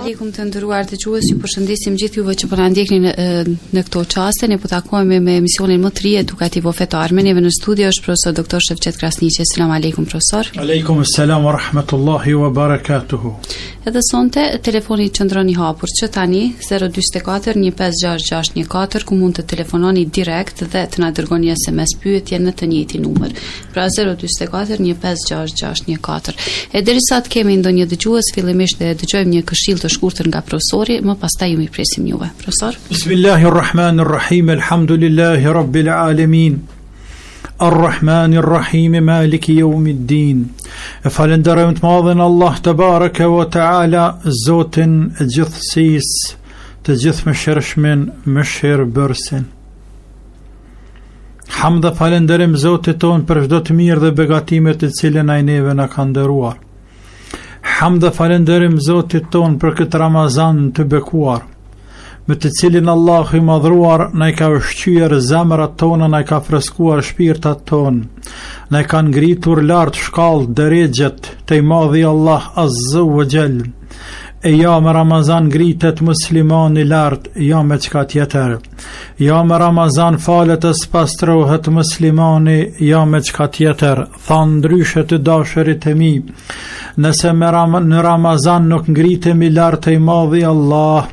alejkum të nderuar dëgjues, ju përshëndesim gjithë juve që po na ndjekni në, në këto çaste. Ne po takohemi me emisionin më të ri edukativo fetar. Me neve në studio është profesor doktor Shefqet Krasniqi. Selam alejkum profesor. Alejkum selam wa rahmetullahi wa barakatuhu. Edhe sonte telefoni qëndron i hapur që tani 044 156614 ku mund të telefononi direkt dhe të na dërgoni SMS pyetje në të njëjtin numër. Pra 044 156614. E derisa të kemi ndonjë dëgjues, fillimisht e dëgjojmë një këshillë të shkurtër nga profesori, më pastaj ju mirëpresim juve. Profesor. Bismillahirrahmanirrahim. Alhamdulillahi rabbil alamin. Ar-Rahman Ar-Rahim Maliki Yawmiddin. E falënderojmë të madhin Allah tebareke ve teala, Zotin e gjithësisë, të gjithëmëshirshmin, mëshirëbërësin. Hamd dhe falënderim Zotit tonë për çdo të mirë dhe begatime të cilën ai neve na ka nderuar. Hamd dhe falënderim Zotit tonë për këtë Ramazan të bekuar, me të cilin Allahu i madhruar na i ka ushqyer zemrat tona, na i ka freskuar shpirtat tonë, na i ka ngritur lart shkallët derexhet te i madhi Allah Azza wa Jall. E ja me Ramazan ngritet muslimani lart, ja me çka tjetër. Ja me Ramazan falet e spastrohet muslimani, ja me çka tjetër. Thanë ndryshe të dashurit e mi, nëse me ram në Ramazan nuk ngritemi lart te i madhi Allah,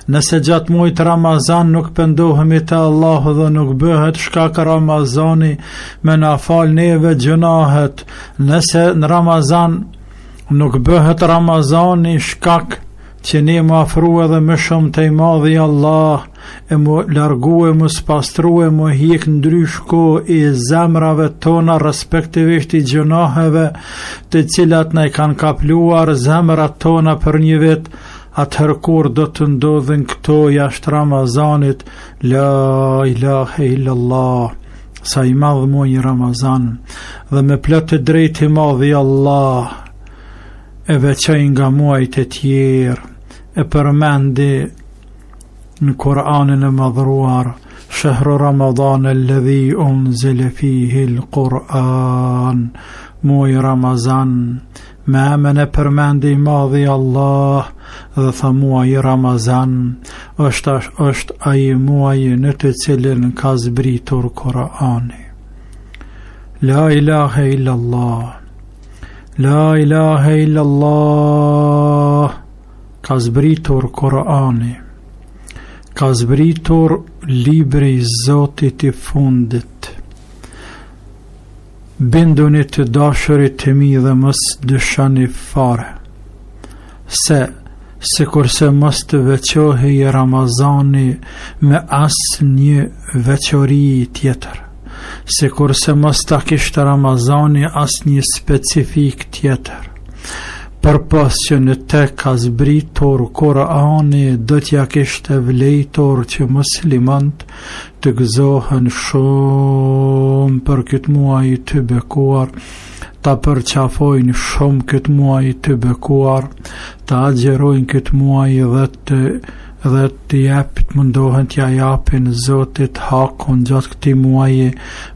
nëse gjatë muajit Ramazan nuk pendohemi te Allahu dhe nuk bëhet shkak Ramazani me na fal neve gjynahet, nëse në Ramazan nuk bëhet Ramazani shkak që ne m'u afru edhe më shumë te i madhi Allah, e m'u largu e m'u spastru e m'u hjek ndryshku i zemrave tona respektivisht i gjynaheve të cilat na i kanë kapluar zemrat tona për një vit, atëherë kur do të ndodhin këto jashtë Ramazanit, la ilahe illallah, sa i madh muaji Ramazan, dhe me plot të drejtë i madhi Allah, e veçoi nga muajt e tjerë, e përmendi në Kur'anin e madhruar, shehru Ramadan alladhi unzile fihi l-Kur'an, muaj Ramazan, me emën e përmendi i madhi Allah, dhe tha muaj Ramazan, është, është ai muaj në të cilin ka zbritur Kur'ani. La ilahe illallah, La ilahe illallah Ka zbritur Kur'ani Ka zbritur libri i Zotit i fundit Binduni të dashurit të mi dhe mos dyshoni fare Se sikurse mos të veçohej Ramazani me asnjë veçori tjetër, sikurse mos ta kishte Ramazani asnjë specifikë tjetër, përpos që në të ka zbritur Kur'ani do t'ia kishte vlejtur që muslimant të gëzohen shumë për këtë muaj të bekuar, ta përqafojnë shumë këtë muaj të bekuar, ta agjërojnë këtë muaj dhe të dhe të jep të mundohen t'ia japin Zotit hakun gjatë këtij muaji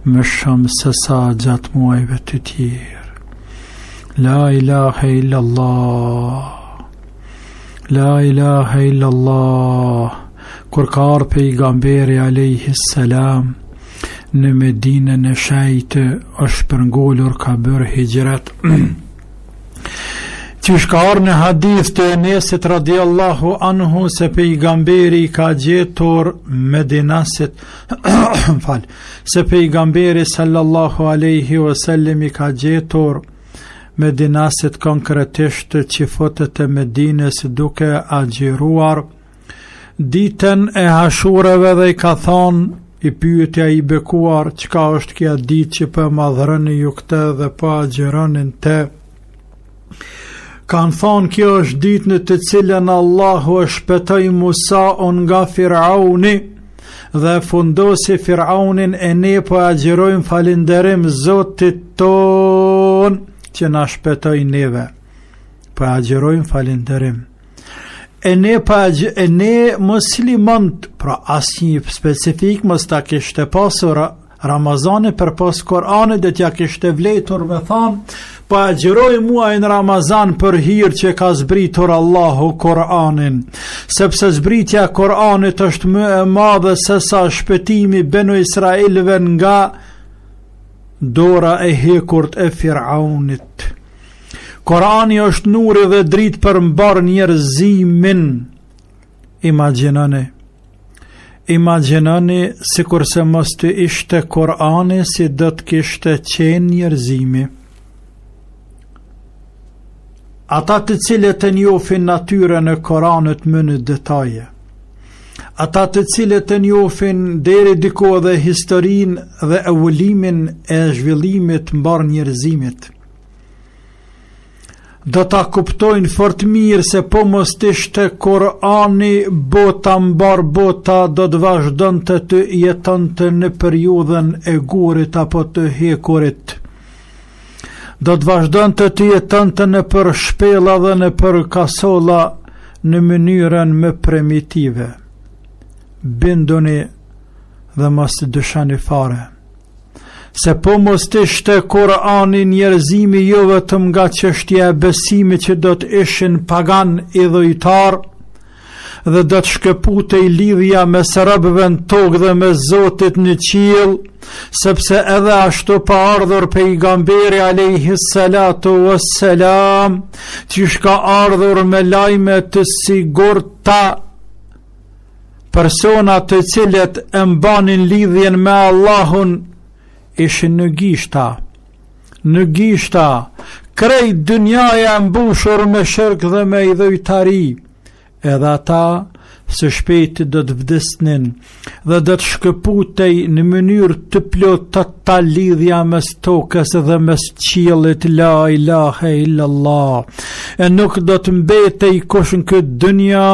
më shumë sesa gjatë muajve të tjerë. La ilahe illallah. La ilahe illallah. Kur ka ardhur pejgamberi alayhi salam në Medinën e Shejtë është shpërngulur ka bërë hixhret. Qysh ka ardhur në hadith të Enesit radiallahu anhu se pejgamberi ka gjetur Medinasit fal, se pejgamberi sallallahu aleyhi wasallam i ka gjetur Medinasit konkretisht çifutët e Medinës duke agjëruar Ditën e hashureve dhe i ka thonë, i pyeti ai i bekuar, çka është kjo ditë që po e madhëroni ju këtë dhe po agjëroni në te. Kanë thonë, kjo është ditë në të cilën Allahu e shpëtoi Musaun nga Firauni dhe e fundosi Firaunin e ne po agjërojmë falënderim Zotit tonë që na shpëtoi neve. Po agjërojmë falënderim. E ne pa e ne muslimant, pra asnjë specifikë mos ta kishte pasur Ramazani përpos Kur'anit do t'ia kishte vlejtur me thanë, Po agjëroj muajin Ramazan për hir që ka zbritur Allahu Kur'anin, sepse zbritja e Kur'anit është më e madhe sesa shpëtimi i Benu Israilëve nga dora e hekurt e Firaunit. Kur'ani është nuri dhe dritë për mbarë njerëzimin. Imagjinoni. Imagjinoni sikurse mos të ishte Kur'ani si do të kishte qenë njerëzimi. Ata të cilët e njofin natyrën e Kur'anit më në detaje. Ata të cilët e njofin deri diku edhe historinë dhe evoluimin e zhvillimit mbarë njerëzimit. Do ta kuptojnë fort mirë se po mos të ishte Kur'ani, bota mbarë bota do të vazhdonte të jetonte në periudhën e gurit apo të hekurit. Do të vazhdonte të jetonte nëpër shpella dhe nëpër kasolla në mënyrën më primitive. Binduni dhe mos të dyshoni fare. Se po mos të ishte Kur'ani njerëzimi jo vetëm nga çështja e besimit që do të ishin pagan idhujtar dhe do të shkëputej lidhja mes robëve në tokë dhe mes Zotit në qiell, sepse edhe ashtu pa ardhur pejgamberi alejhi salatu vesselam, qysh ka ardhur me lajme të sigurta Persona të cilët e mbanin lidhjen me Allahun ishin në gishta. Në gishta, krejt dynjaja e mbushur me shirk dhe me idhujtari. Edhe ata së shpejti do të vdisnin dhe do të shkëputej në mënyrë të plotë total lidhja mes tokës dhe mes qiellit la ilahe illallah e nuk do të mbetej kush në këtë dynja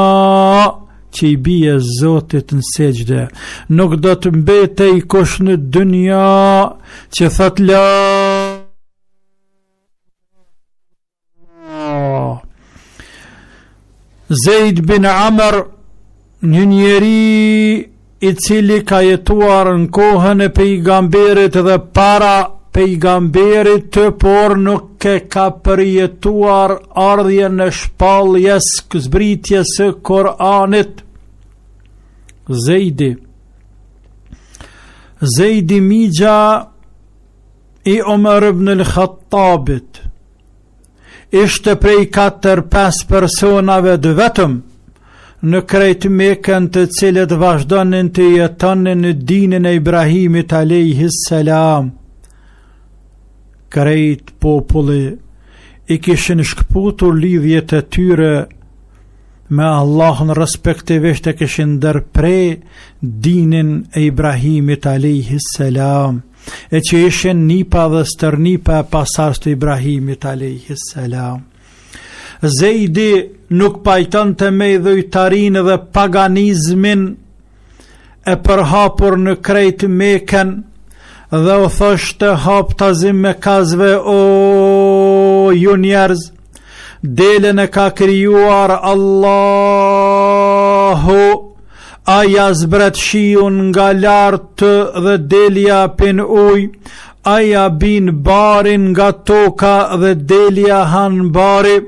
që i bie Zotit në sexhde, nuk do të mbetej kush në dynja që thot la Zejd bin Amr, një njeri i cili ka jetuar në kohën e pejgamberit dhe para pejgamberit por nuk e ka përjetuar ardhjen e shpalljes zbritjes së Kur'anit. Zejdi Zejdi mixha i Omer ibn el-Khattabit ishte prej 4-5 personave të vetëm në krejt Mekën të cilët vazhdonin të jetonin në dinin e Ibrahimit alejhi selam. Krejt populli i kishin shkëputur lidhjet e tyre me Allahun respektivisht e kishin ndërpre dinin e Ibrahimit alejhi selam. e që ishin nipa dhe stërnipa e pasardhës të Ibrahimit alejhi selam. Zejdi nuk pajtonte me idhujtarinë dhe paganizmin e përhapur në krejt Mekën dhe u thoshte haptazi mekasve o ju njerëz Delen e ka krijuar Allahu, ai ja zbret shiun nga lart dhe delja pin ujë, ai ja bin barin nga toka dhe delja han bari,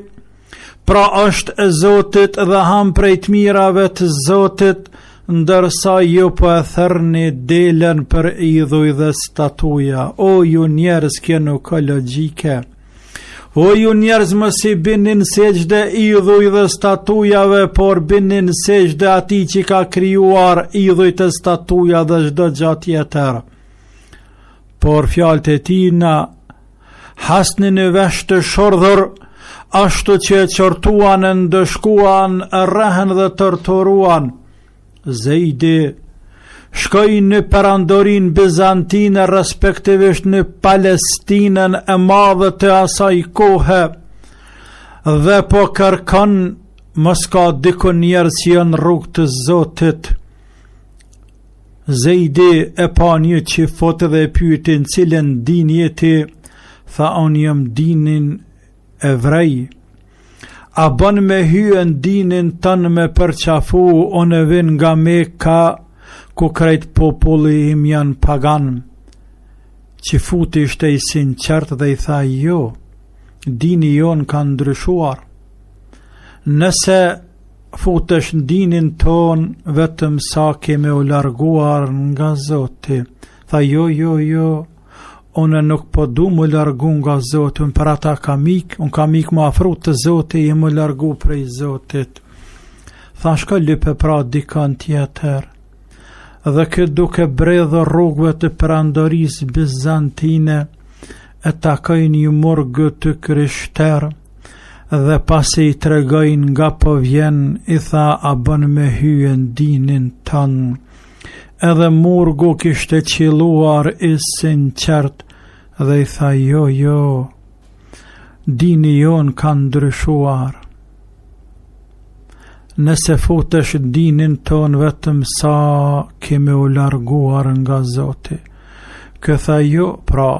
pra është e Zotit dhe han prej të mirave të Zotit, ndërsa ju po e therrni delen për idhuj dhe statuja. O ju njerëz, kjo nuk ka logjike. O ju njerëz mos i bini n'sexhde idhuj dhe statujave, por bini n'sexhde atij që ka krijuar idhujt e statuja dhe çdo gja tjetër. Por fjalët e tina hasnin në vesh të shurdhër, ashtu që e qortuan e ndëshkuan, e rrehën dhe torturuan. Zejdi shkoi në perandorinë bizantine, respektivisht në Palestinën e madhe të asaj kohe, dhe po kërkon mos ka dikun njerëz që janë n'rrugë të Zotit. Zejdi e pa një çifut dhe e pyeti në cilën din je ti, tha unë jam dinin Evrej, a bën me hy në dinin tënd me përqafu, unë vij nga Meka, ku krejt populli im janë pagan. Çifuti ishte i sinqert dhe i tha jo. Dini jonë ka ndryshuar. Nëse futesh në dinin tonë vetëm sa ke me u larguar nga Zoti. Tha jo, jo, jo, unë nuk po du m'u largu nga Zoti, unë për ata kam ik, unë kam ik m'u afru te Zoti, jo m'u largu prej Zotit. Tha shko lype pra dikon tjetër. Dhe ky duke bredhur rrugëve të perandorisë bizantine, e takoi një murg të krishterë, dhe pasi i tregoi nga po vjen, i tha a bën me hy në dinin tënd. Edhe murgu kishte qëlluar i sinqertë dhe i tha jo, jo, dini jonë ka ndryshuar. Nëse futesh n'dinin tonë vetëm sa ke me u larguar nga Zoti. Ky tha jo, pra,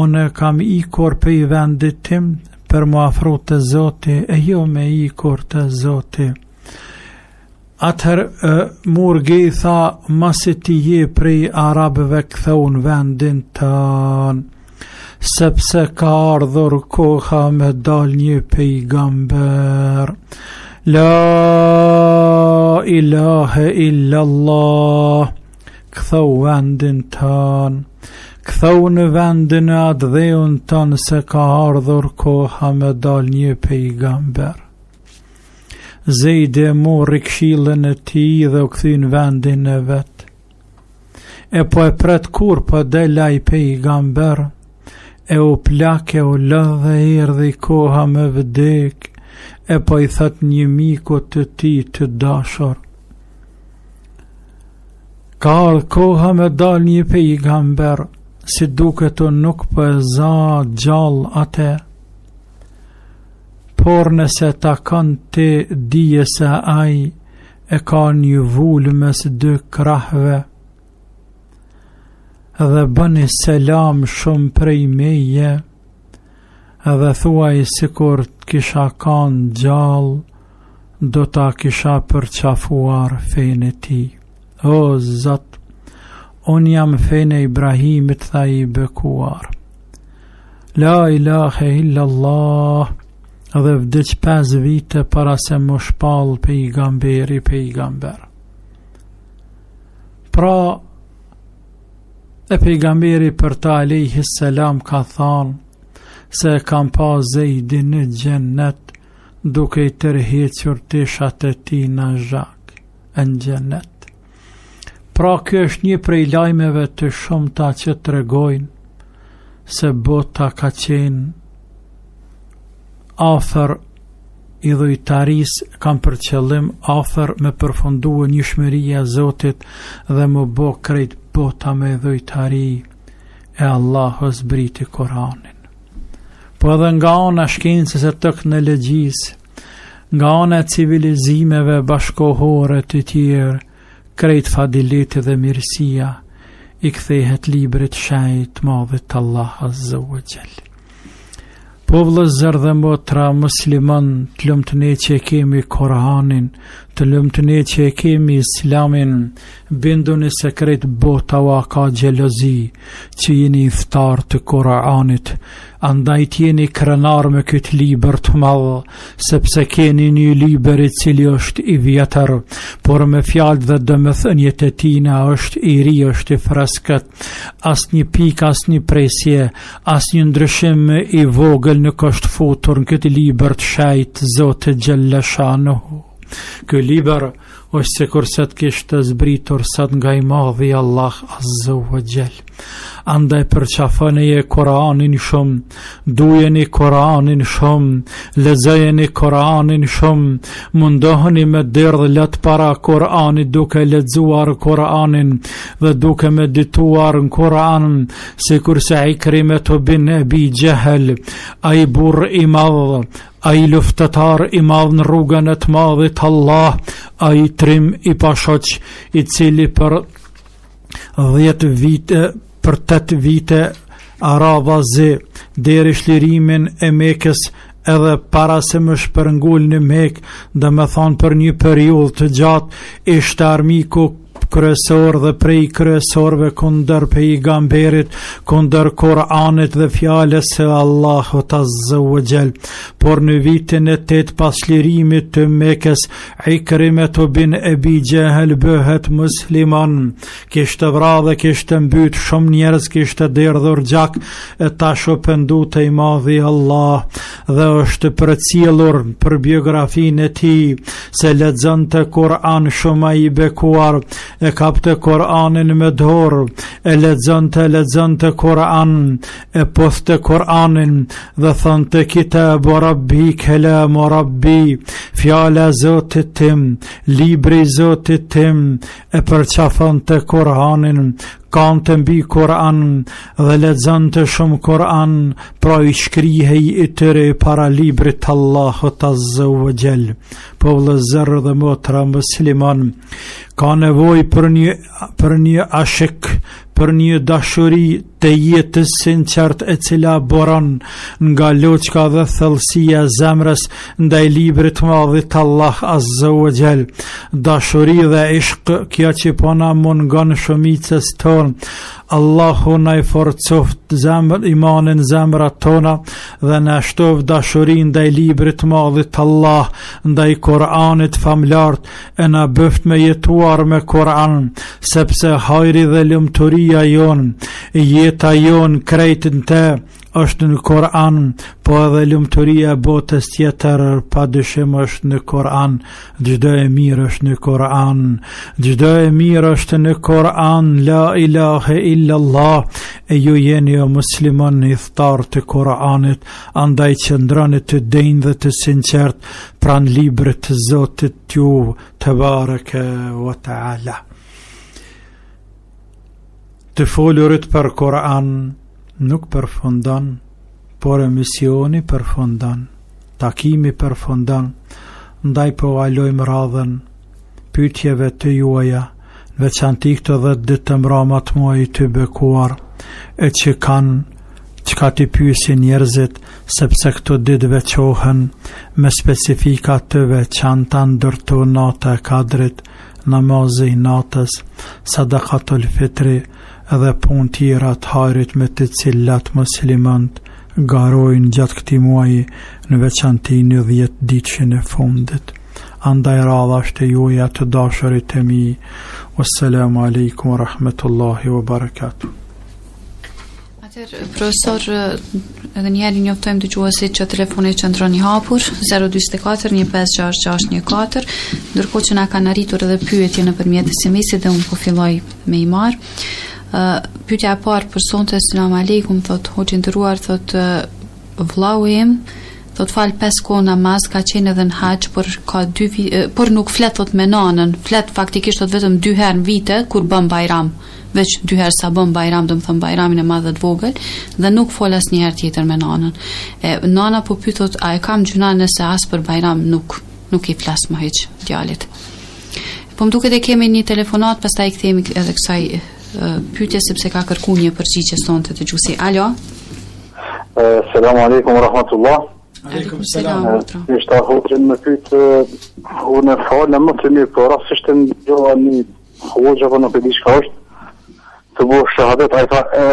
unë kam ikur prej vendit tim për m'u afru te Zoti, e jo me ikur te Zoti. Atëherë murgi i tha, masi ti je prej arabëve ktheu në vendin tënd, sepse ka ardhur koha me dal një pejgamber. La ilahe illa Allah, ktheu vendin tënd, ktheu në vendin e atdheun tënd se ka ardhur koha me dal një pejgamber. Zejdi e morri këshillën e tij dhe u kthy në vendin e vet. E po e pret kur po del ai pejgamber, e u plak e u lodh dhe erdhi koha me vdek, e po i thot një miku të tij të dashur. Ka ardhë koha me dal një pejgamber, si duket unë nuk po e za gjallë atë, Por nëse takon ti dije se ai e ka një vulë mes dy krahëve dhe bëni selam shumë prej meje dhe thuaj sikur të kisha kanë gjallë do ta kisha përqafuar fenë e tij. O Zot, unë jam fenë e Ibrahimit tha i bekuar. La ilahe illa Allah dhe vdiq 5 vite para se m'u shpall pejgamberi pejgamber. Pra, e pejgamberi për ta alejhi selam ka thanë se e kam pa Zejdin në xhennet duke i tërhequr teshat e tij në zhag në xhennet. Pra kjo është një prej lajmeve të shumta që tregojnë se bota ka qenë afër idhujtarisë kam për qëllim afër me përfundu njëshmëria e Zotit dhe m'u bo krejt bota me idhujtari e Allahu zbriti Kuranin. Po edhe nga ana shkencës e teknologjisë, nga ana e civilizimeve bashkëkohore të tjerë, krejt fadileti dhe mirësia i kthehet librit shenjt të madhit Allah Azza wa Jall. Po vëllezër dhe motra musliman, të lumtë ne që e kemi Kur'anin, të lumtë ne që e kemi Islamin, binduni se krejt bota ua ka xhelozi që jeni ithtarë të Kur'anit, andaj të jeni krenar me këtë libër të madh, sepse keni një libër i cili është i vjetër, por me fjalët dhe domethëniet e tina është i ri, është i freskët, asnjë pikë, asnjë presje, asnjë ndryshim i vogël nuk është futur në këtë libër të shenjtë Zotit xhelleshanuhu. Ky libër është sikurse të kishte zbritur sot nga i madhi Allah Azza wa Jall. Andaj përqafonie Kur'anin shumë, dujeni Kur'anin shumë, lexojeni Kur'anin shumë, mundohuni me derdh lot para Kur'anit duke lexuar Kur'anin dhe duke medituar në Kur'an, sikurse Ikrimetu bin Ebi Xhehel, ai burrë i madh, Ai luftëtar i madh në rrugën e të madhit Allah, ai trim i pashoq, i cili për 10 vite, për 8 vite radhazi deri çlirimin e Mekës edhe para se me shpërngul në Mekë, domethonë për një periudhë të gjatë, ishte armiku. kryesor dhe prej kryesorëve kundër pejgamberit, kundër Kur'anit dhe fjalës së Allahut Azza wa Jall. Por në vitin e 8 pas lirimit të Mekës, Ikrimetu bin Ebi Xhehel bëhet musliman. Kishte vra dhe kishte mbyt shumë njerëz, kishte derdhur gjak e tash u pendu te i madhi Allah dhe është përcjellur për biografinë e tij se lexonte Kur'an shumë ai i bekuar e kapte Kur'anin me dorë e lexonte lexonte Kur'an e puthte Kur'anin dhe thonte kitabu rabbi kelamu rabbi fjala e Zotit tim libri i Zotit tim e përqafonte Kur'anin kante mbi Kur'an dhe lexonte shumë Kur'an, pra i shkrihej i tëri para librit të Allahut Azza wa Jall. Po vëllezër dhe motra musliman, ka nevojë për një për një ashik, për një dashuri të jetë të sinqertë e cila buron nga loçka dhe thellësia e zemrës ndaj librit të madh të Allah Azza wa Jall. Dashuri dhe ishk kjo që po na mungon shumicës tonë. Allahu na i forcoft zemër imanin n'zemrat tona dhe na shtoft dashurinë ndaj librit të madh të Allah, ndaj Kur'anit famlart e na bëft me jetuar me Kur'an, sepse hajri dhe lumturia jonë, jeta jonë krejt në te, është në Kur'an, po edhe lumturia e botës tjetër pa dyshim është në Kur'an, çdo e mirë është në Kur'an, çdo e mirë është në Kur'an, la ilahe illa Allah, e ju jeni o musliman ithtarë të Kur'anit, andaj qëndroni të denjë dhe të sinqertë pranë librit të Zotit tuj tebareke ve teala. Të folurit për Kur'an nuk përfundon, por emisioni përfundon, takimi përfundon, ndaj po ua lojmë radhën pyetjeve të juaja, në veçanti këto 10 ditë të mbrama të muajit të bekuar, e që kanë çka t'i pyesin njerëzit, sepse këto ditë veçohen me specifika të veçanta ndër to nata e Kadrit, namazi i natës, sadakatul fitri dhe punë tjera të hajrit me të cilat muslimanët garojnë gjatë këtij muaji në veçanti në 10 ditëshin e fundit. Andaj radha është e juaja të dashurit e mi. Wassalamu alaikum wa rahmatullahi wa barakatuh. Atëherë, profesor, edhe një herë i njoftojmë dëgjuesit që telefoni qëndron i hapur 044 156614, ndërkohë që na kanë arritur edhe pyetje nëpërmjet SMS-it dhe unë po filloj me i marr. Uh, pyetja e parë për sonte, selam aleikum, thot hoxhë i nderuar, thot vllau im, thot fal pesë kohë namaz, ka qenë edhe në haxh, por ka dy por nuk flet thot me nanën, flet faktikisht thot vetëm dy herë në vite kur bën bajram. veç dy herë sa bën bajram, domethënë bajramin e madh dhe të vogël, dhe nuk fol asnjëherë tjetër me nanën. E nana po pyet thot, a e kam gjynah nëse as për bajram nuk nuk i flas më hiç djalit. Po më duket e kemi një telefonat, pastaj i kthehemi edhe kësaj pyetje sepse ka kërku një përgjigje sonte dëgjuesi. Alo. Selam aleikum rahmetullah. Aleikum selam. Deshta hoxhën me pyet unë falem më të mirë, por rastësisht ndëgjova një Hoxha po nuk e di çka është. Tu bo shahadet ai tha e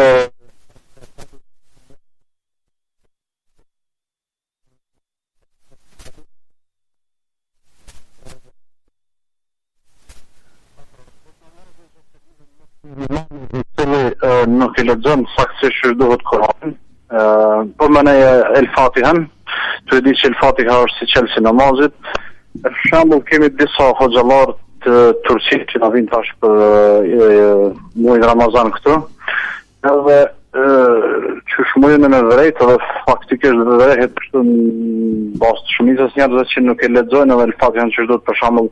i cili nuk e lexon saktësisht qysh duhet Kur'anin, po më El Fatihan, tu e di që El Fatiha është si çelësi i namazit. Për shembull kemi disa hoxhallar të Turqisë që na vijnë tash për muajin Ramazan këtu. Edhe qysh mujmë me vrejt edhe faktikisht vërehet kështu në bazë të shumicës njerëzve që nuk e lexojnë edhe El Fatihan qysh duhet për shembull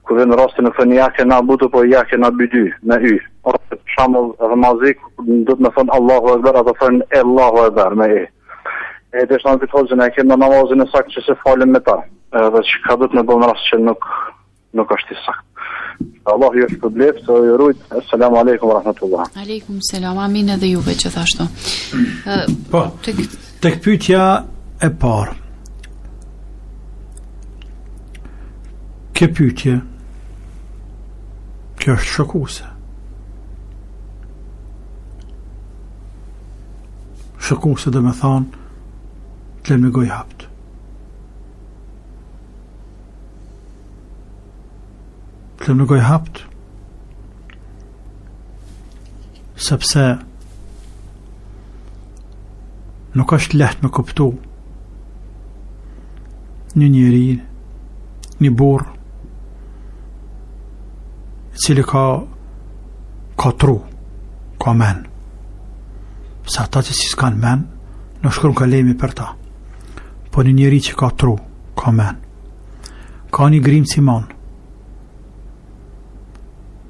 kur vjen rasti nuk thonë ijake na'budu po ijake na'bydy me y. Ose për shembull edhe mazi duhet me thonë Allahu Ekber ato thonë Allahu Ekber me e. E deshta me pyt hoxhën, e kemi namazin e saktë që s'e falim me ta, edhe çka duhet me bo në rast që nuk, nuk është i saktë. Allah ju shpërbleftë, ju rujt, Assalamu alaikum wa rahmatullah. Aleikum selam, amin edhe juve gjithashtu. Po, tek, tek pyetja e parë. Kjo pyetje. Kjo është shokuse. Shokuse domethanë, të len me gojë hapt. Të len me gojë hapt, sepse nuk është lehtë me kuptu një njeri, një burrë, i cili ka ka tru, ka men. Se ata që s'kanë men, nuk shkrun kalemi për ta. Po një njeri që ka tru, ka men. Ka një grimë iman.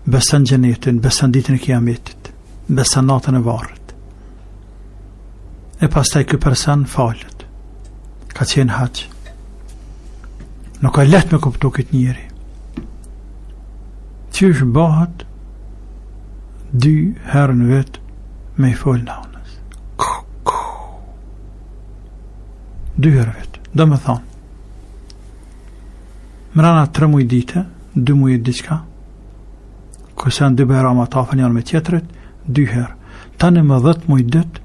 Beson xhenetin, beson ditën e kiametit, beson natën e varrit. E pastaj ky person falet. Ka qenë haxh. Nuk a lehtë me kuptu këtë njeri. Qysh bëhet dy herë në vit me i folë nanës. Dy herë vit. Domethonë, mrena tre muj dite, dy muj e diçka, kurse janë dy bajrama afër njëri me tjetrit, dy herë. Tani më dhetë muj ditë,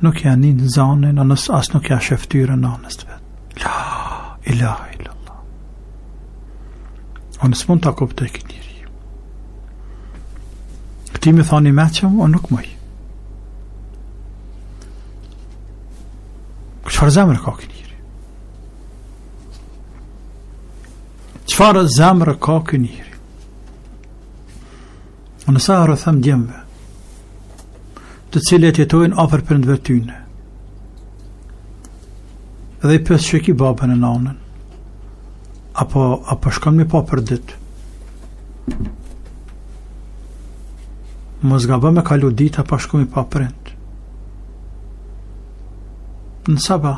nuk ja nin zanin, anës, as nuk ja sheh ftyrën nanës të vet. La, ilaha illallah. Unë s'mund ta kuptoj këtë njeri. Këtij me thonë i meçëm, unë nuk muj. Çfarë zemre ka ky njeri? Çfarë zemre ka ky njeri? Unë sa herë them djemve, të cilët jetojnë afër prindve tyne. Dhe i pyes që ki babën e nanën, apo, apo shkon me pa për ditë. Mos gabo me kalu dita pa shku me pa prind. Në sabah,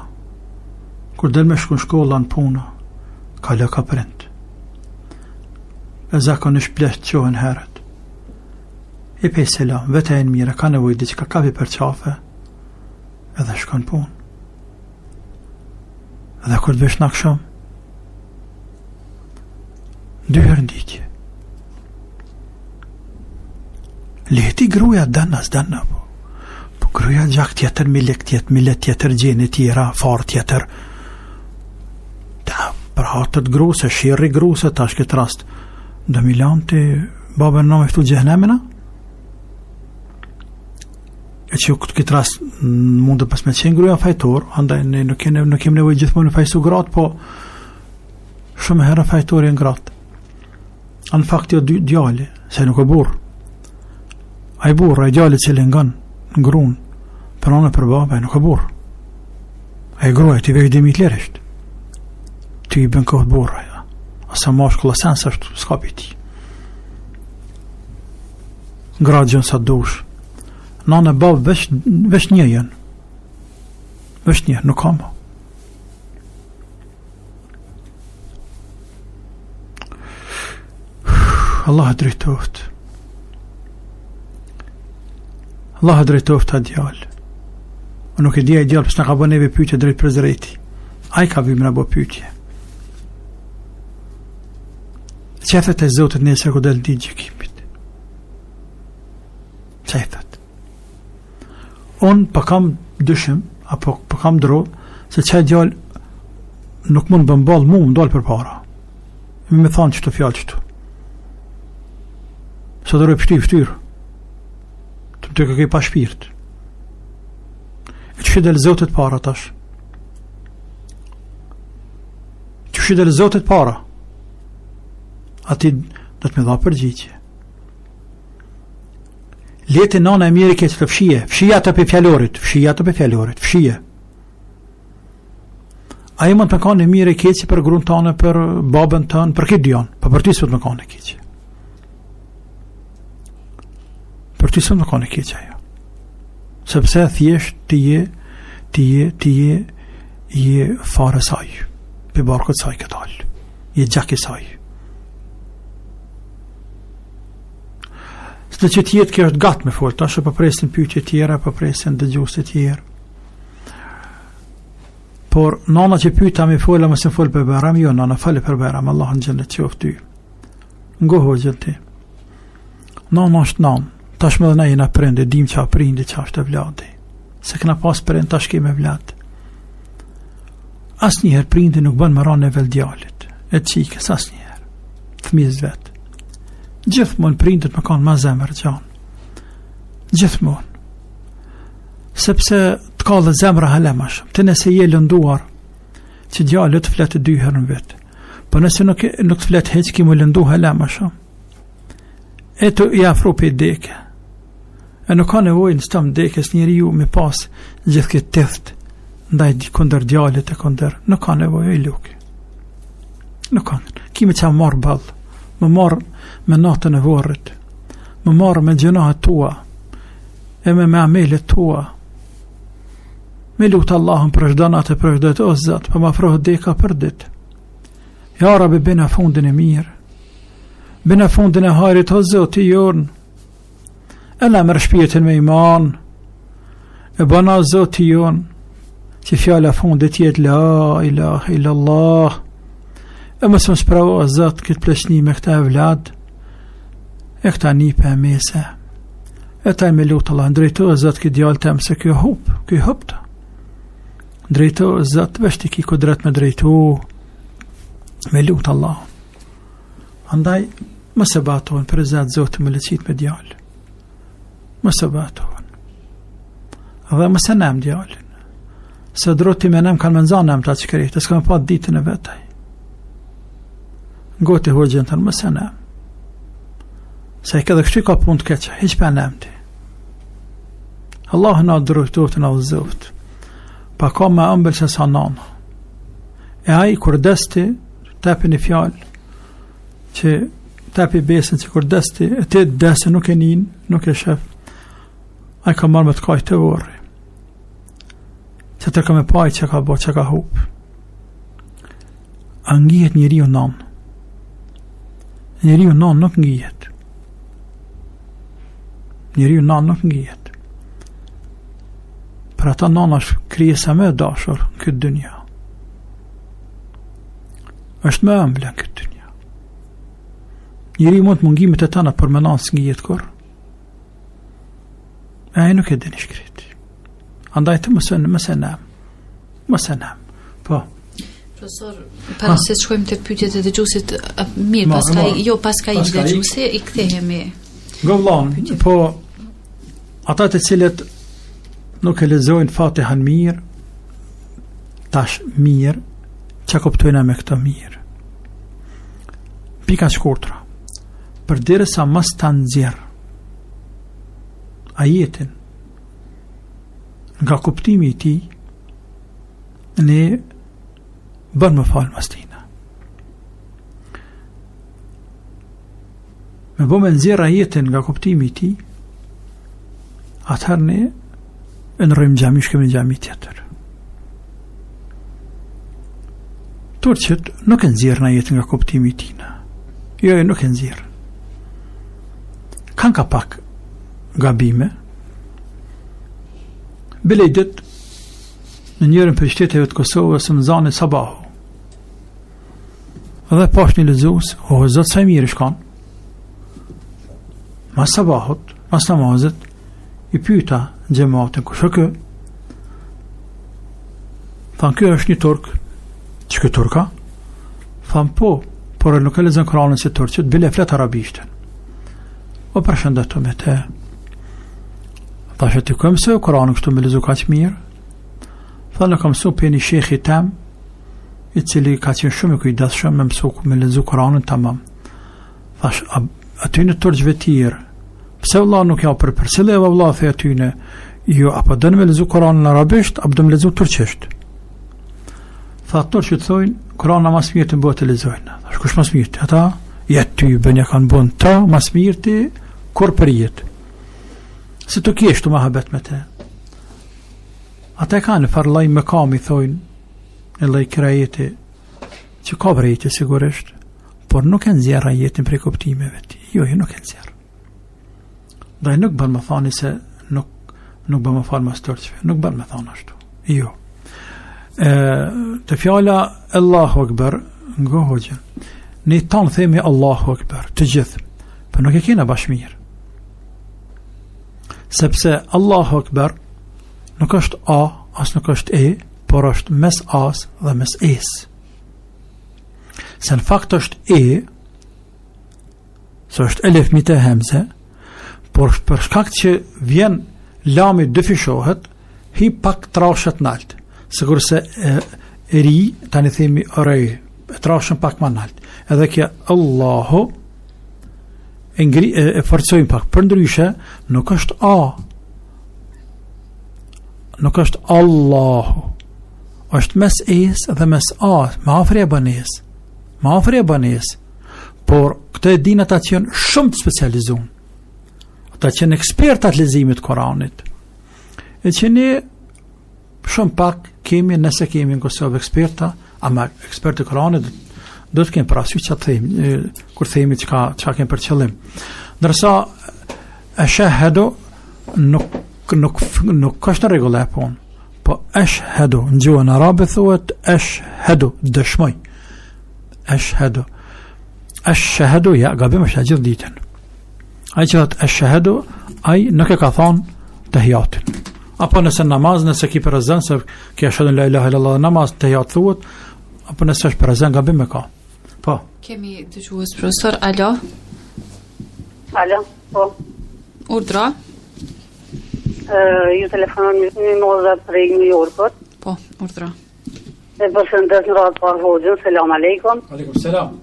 kur del me shku në shkolla në punë, kalo ka prind. E zakonisht pleqtë çohen herët. I pe selam, vete a jenë mirë, ka nevojë diçka, kapi për qafe, edhe shkon punë. Dhe kur të vesh në aksham, dy herë në ditë. Lehti gruja don a s'don, po. Po gruja gjak tjetër, millet tjetër, millet tjetër, gjene tjera, farë tjetër. Ta, për hatër të grusë, sherri grusë, tash këtë rast. Do mi lanë ti babën e nënën me fitu xhehnemin a? E që këtë, këtë rast mund të pas me qenë gruja fajtor, andaj ne nuk kemi, nuk kemi nevojë gjithmonë me fajsu gratë, po shumë herë fajtor janë gratë. A në fakt jo djali, se nuk e burrë. Ai burrë, ai djali që lëngon grun, për nënë për babë, ai nuk e burrë. Ai gruaja ti veç dimi lirisht. Ti i bën kohë burrë, ja. Asa mashkull asen s'është, s'ka për ti. Gra gjën sa dush. Nanë e babë veç, veç një janë. Veç një, nuk ka më. Allah e drejtoft. Allah e drejtoft atë djalë. Unë nuk e di ai djalë pse na ka bërë neve pyetje drejtpërdrejti. Ai ka vy me na bë pyetje. Çe thotë Zotit nesër kur del ditë gjykimit. Çe thotë. Unë po kam dyshim, apo po kam dro, se qaj djalë nuk mund bën ballë mu, më dalë përpara. Me më thonë qëto fjalë qëto. Se do pështy ftyrë. Të më të kërkej pa shpirt. E qysh i del Zotit para tash? Qysh i del Zotit para? Ati do të me dha përgjigje. Leti nana e mirë e keq të fshije, fshije atë prej fjalorit, fshije atë prej fjalorit, fshije. Ajo mund të me kanë e mirë e keqe për grun tane, për babën tënë, për këtë djonë, po për ty s'mund të me kanë e keqe. Për ty s'mund të me kanë e keqe ajo. Sepse thjesht ti je, ti je, ti je, je farë e saj, prej barkut saj ke dalë, je gjak i saj. Sido që të jetë kjo është gatë me folë, tash po presin pyetje tjera, po presin dëgjues të tjerë. Por nana që pyta me folë, mos e fol për Bajram, jo nana fole për Bajram, Allahu në xhenet qoftë ty. Ngo hoxhën ti. Nanë është nanë, tashmë edhe na jena prind, e dim ça prindi, ça është evladi. Se kena pas prind, tash kemi evlad. Asnjëherë prindi nuk bën me ra në nivel djalit, e çikës, asnjëherë. Fëmijës vet. Gjithmonë prindët me kanë ma zemër gjanë. Gjithmonë. Sepse të kallet zemra hala ma shumë. Ti nëse je lënduar, që djali të flet dy herë në vit. Po nëse nuk, nuk të flet hiç, ki m'u lëndu hala ma shumë. E tu i afru prej deke. E nuk ka nevojë në stam dekës njeriu me pas gjithë këtë teft ndaj kundër djalit e kundër. Nuk ka nevojë i luki. Nuk ka. Ki me ça marrë ball. Me marrë me natën e vorrit. Me marrë me gjynahet tua. E me me amelet tua. Me lutë Allahun për çdo natë e për çdo ditë o Zot, po më afrohet deka për ditë. Ja Rabbi bina fundin e mirë. Bina fundin e hajrit o Zoti jonë. E na merr shpirtin me iman. E bëna Zoti jonë që fjala e fundit të jetë la ilaha illallah. E mos më sprovo o Zot këtë pleqni me këta evlad. E këta nipe e mese. E taj me lutë Allah, drejto o Zot këtë djalë tem se ky hup, ky hup të. Drejto o Zot, veç ti ki kudret me drejtu, me lutë Allah. Andaj, mos e batohen për Zot Zoti me leqit me djalë. Mos e batohen. Dhe mos e nem djalin. Se droti me nem kanë me nxanë nem ta që krejtë, s'ka me pa ditën e vet ai. Ngoti hoxhën tënd, mos e nem. Se e edhe kështu ka punë të keqe, hiç pa nem ti. Allahu na drejtoftë na udhëzoftë. Pa ka më ëmbël se sa nana. E ai kur des ti, t'jepi një fjalë që t'jepi besën që kur des ti, e ti des nuk e nin, nuk e shef. Ai ka marrë me të kajt te vorri. Që të ka me pa që ka bo, që ka hup. A ngihet njeriu nanë? Njeriu nanë nuk ngihet. Njeriu nanë nuk ngihet. Për ata nana është krijesa më e dashur në këtë dynja. Është më e ëmbla në këtë dynja. Njeriu mund të m'u ngi me të tana, por me nanë s'ngihet kurrë. E ai nuk e din i shkreti. Andaj të mos e mos e nem. Mos e nem. Po. Profesor, para se të shkojmë te pyetjet e dëgjuesit, mirë, pas ka jo pas ka i dëgjuesi, i kthehemi. Govlon, po ata të cilët nuk e lexojnë Fatihan mirë, tash mirë, çka kuptojna me këtë mirë? Pika shkurtra. Përderisa mos ta nxjerr ajetin nga kuptimi i tij, ne bën me falë mas tina. Me bo me nxjerr ajetin nga kuptimi i tij, atëherë ne e ndrrojmë xhami, shkojmë në xhami tjetër. Turqit nuk e nxjerrin ajetin nga kuptimi i tina. Jo, jo, nuk e nxjerrin. Kanë ka pak gabime. Bile një ditë, në njërin prej qyteteve të Kosovës më zani sabahu. Dhe pash një lexues, o zot sa i mirë ish kanë. Mas sabahut, mas namazit, i pyta xhematin, kush është ky? Thanë, ky është një turk. Që ky turk a? Thanë, po, por nuk e lexon Kuranin si turqit, bile flet arabishten. U përshëndeta me te. Thashë ti ku e mësove Kuranin kështu me lexu kaq mirë? Tha e kam mësu prej një shehi tem, i cili ka qenë shumë i kujdesshëm me mësu me lexu Kuranin tamam. Thash, a, atyne turqve tjerë, pse vëlla nuk ja për përcille e vëlla the atyne, jo, apo doni me lexu Kuranin arabisht, apo do me lexu turqisht. Tha turqit thojnë, Kuranin ma s'mirti në botë e lexojnë. Thash, kush ma s'mirti? Ata, ja ty bën ja kanë bën ta ma s'mirti kur për jetë. Se të kesh të muhabet me te. Ata e kanë farë lloj mekami, thojnë, në lloj kirajeti, që ka vrejtje sigurisht, por nuk e nxjerr ajetin prej kuptimeve të tij. Jo, jo, nuk e nxjerr. Ndaj nuk bën me thani se nuk nuk bën me fal mas turqve, nuk bën me thonë ashtu. Jo. E, te fjala Allahu Akbar, ngo hoxhë. Ne tanë themi Allahu Akbar, të gjithë. Po nuk e kena bash mirë. Sepse Allahu Akbar nuk është A, as nuk është E, por është mes A-s dhe mes E-s. Se në fakt është E, se është elef mi të hemze, por për shkak që vjen lami dyfishohet, hi pak trashet nalt. Sikurse e, e ri, tani themi rej, e trashën pak ma nalt. Edhe kjo Allahu, e, ngri, e, e forcojmë pak. Përndryshe, nuk është A, nuk është Allahu, është mes E-s dhe mes A, ma afër e bën E-s, ma afër e bën E-s, por këtë e dinë ata që janë shumë të specializuar. Ata që janë eksperta të leximit të Kuranit. E që ne shumë pak kemi nëse kemi në Kosovë eksperta, ama ekspertë të Kuranit do të kenë parasysh çfarë themi kur themi çka çka kemi për qëllim. Ndërsa eshehedu nuk nuk nuk është në rregull e punë. Po eshhedu në gjuhën arabe thuhet eshhedu dëshmoj. Eshhedu. Eshhedu ja gabim është gjithë ditën. Ai që thotë eshhedu, ai nuk e ka thonë tehijatin. Apo nëse namaz, nëse ki prezent se ki eshhedu la ilaha illallah namaz tehijat thuhet, apo nëse është prezent gabim e ka. Po. Kemi dëgjues profesor, alo. Alo, po. Urdhro. Ë, ju telefonon Mimoza prej New Yorkut. Po, urdhro. E përshëndes në radhë parë hoxhën, selam aleikum. Aleikum selam.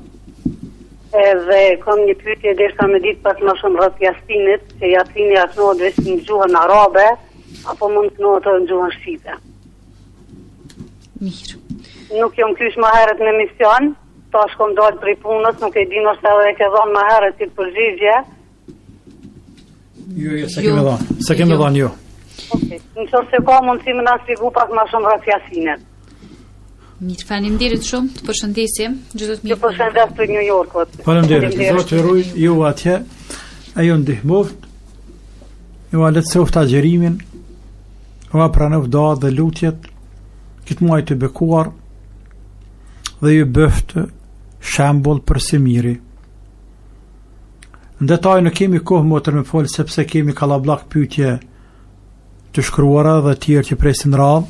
Edhe kam një pyetje deshta me ditë pak më shumë rreth Jasinit, që Jasini a knohet veç në gjuhën arabe, apo mund të knohet edhe në gjuhën shqipe. Mirë. Nuk jam kyç më herët në emision, tash kom dalë prej punës, nuk e di ndoshta edhe e ke dhonë më herët si përgjigje, Jo, jo, s'e kemi jo. dhënë. S'e kemi jo. dhënë, jo. Okej. Në qoftë se ka mundësi me na shpjegu pak më shumë rreth Jasinit. Mirë, faleminderit shumë, të përshëndesim. Gjithë të mirë. Ju përshëndes prej New Yorkut. Faleminderit. Zoti ju rujt ju atje. E ju ndihmoft. Jua lehtësoft agjerimin. Jua pranoft duat dhe lutjet. Këtë muaj të bekuar dhe ju bëft shembull për së miri. Në detaj nuk kemi kohë motër me folë sepse kemi kallabllak pyetje të shkruara dhe tjerë që presin radhë.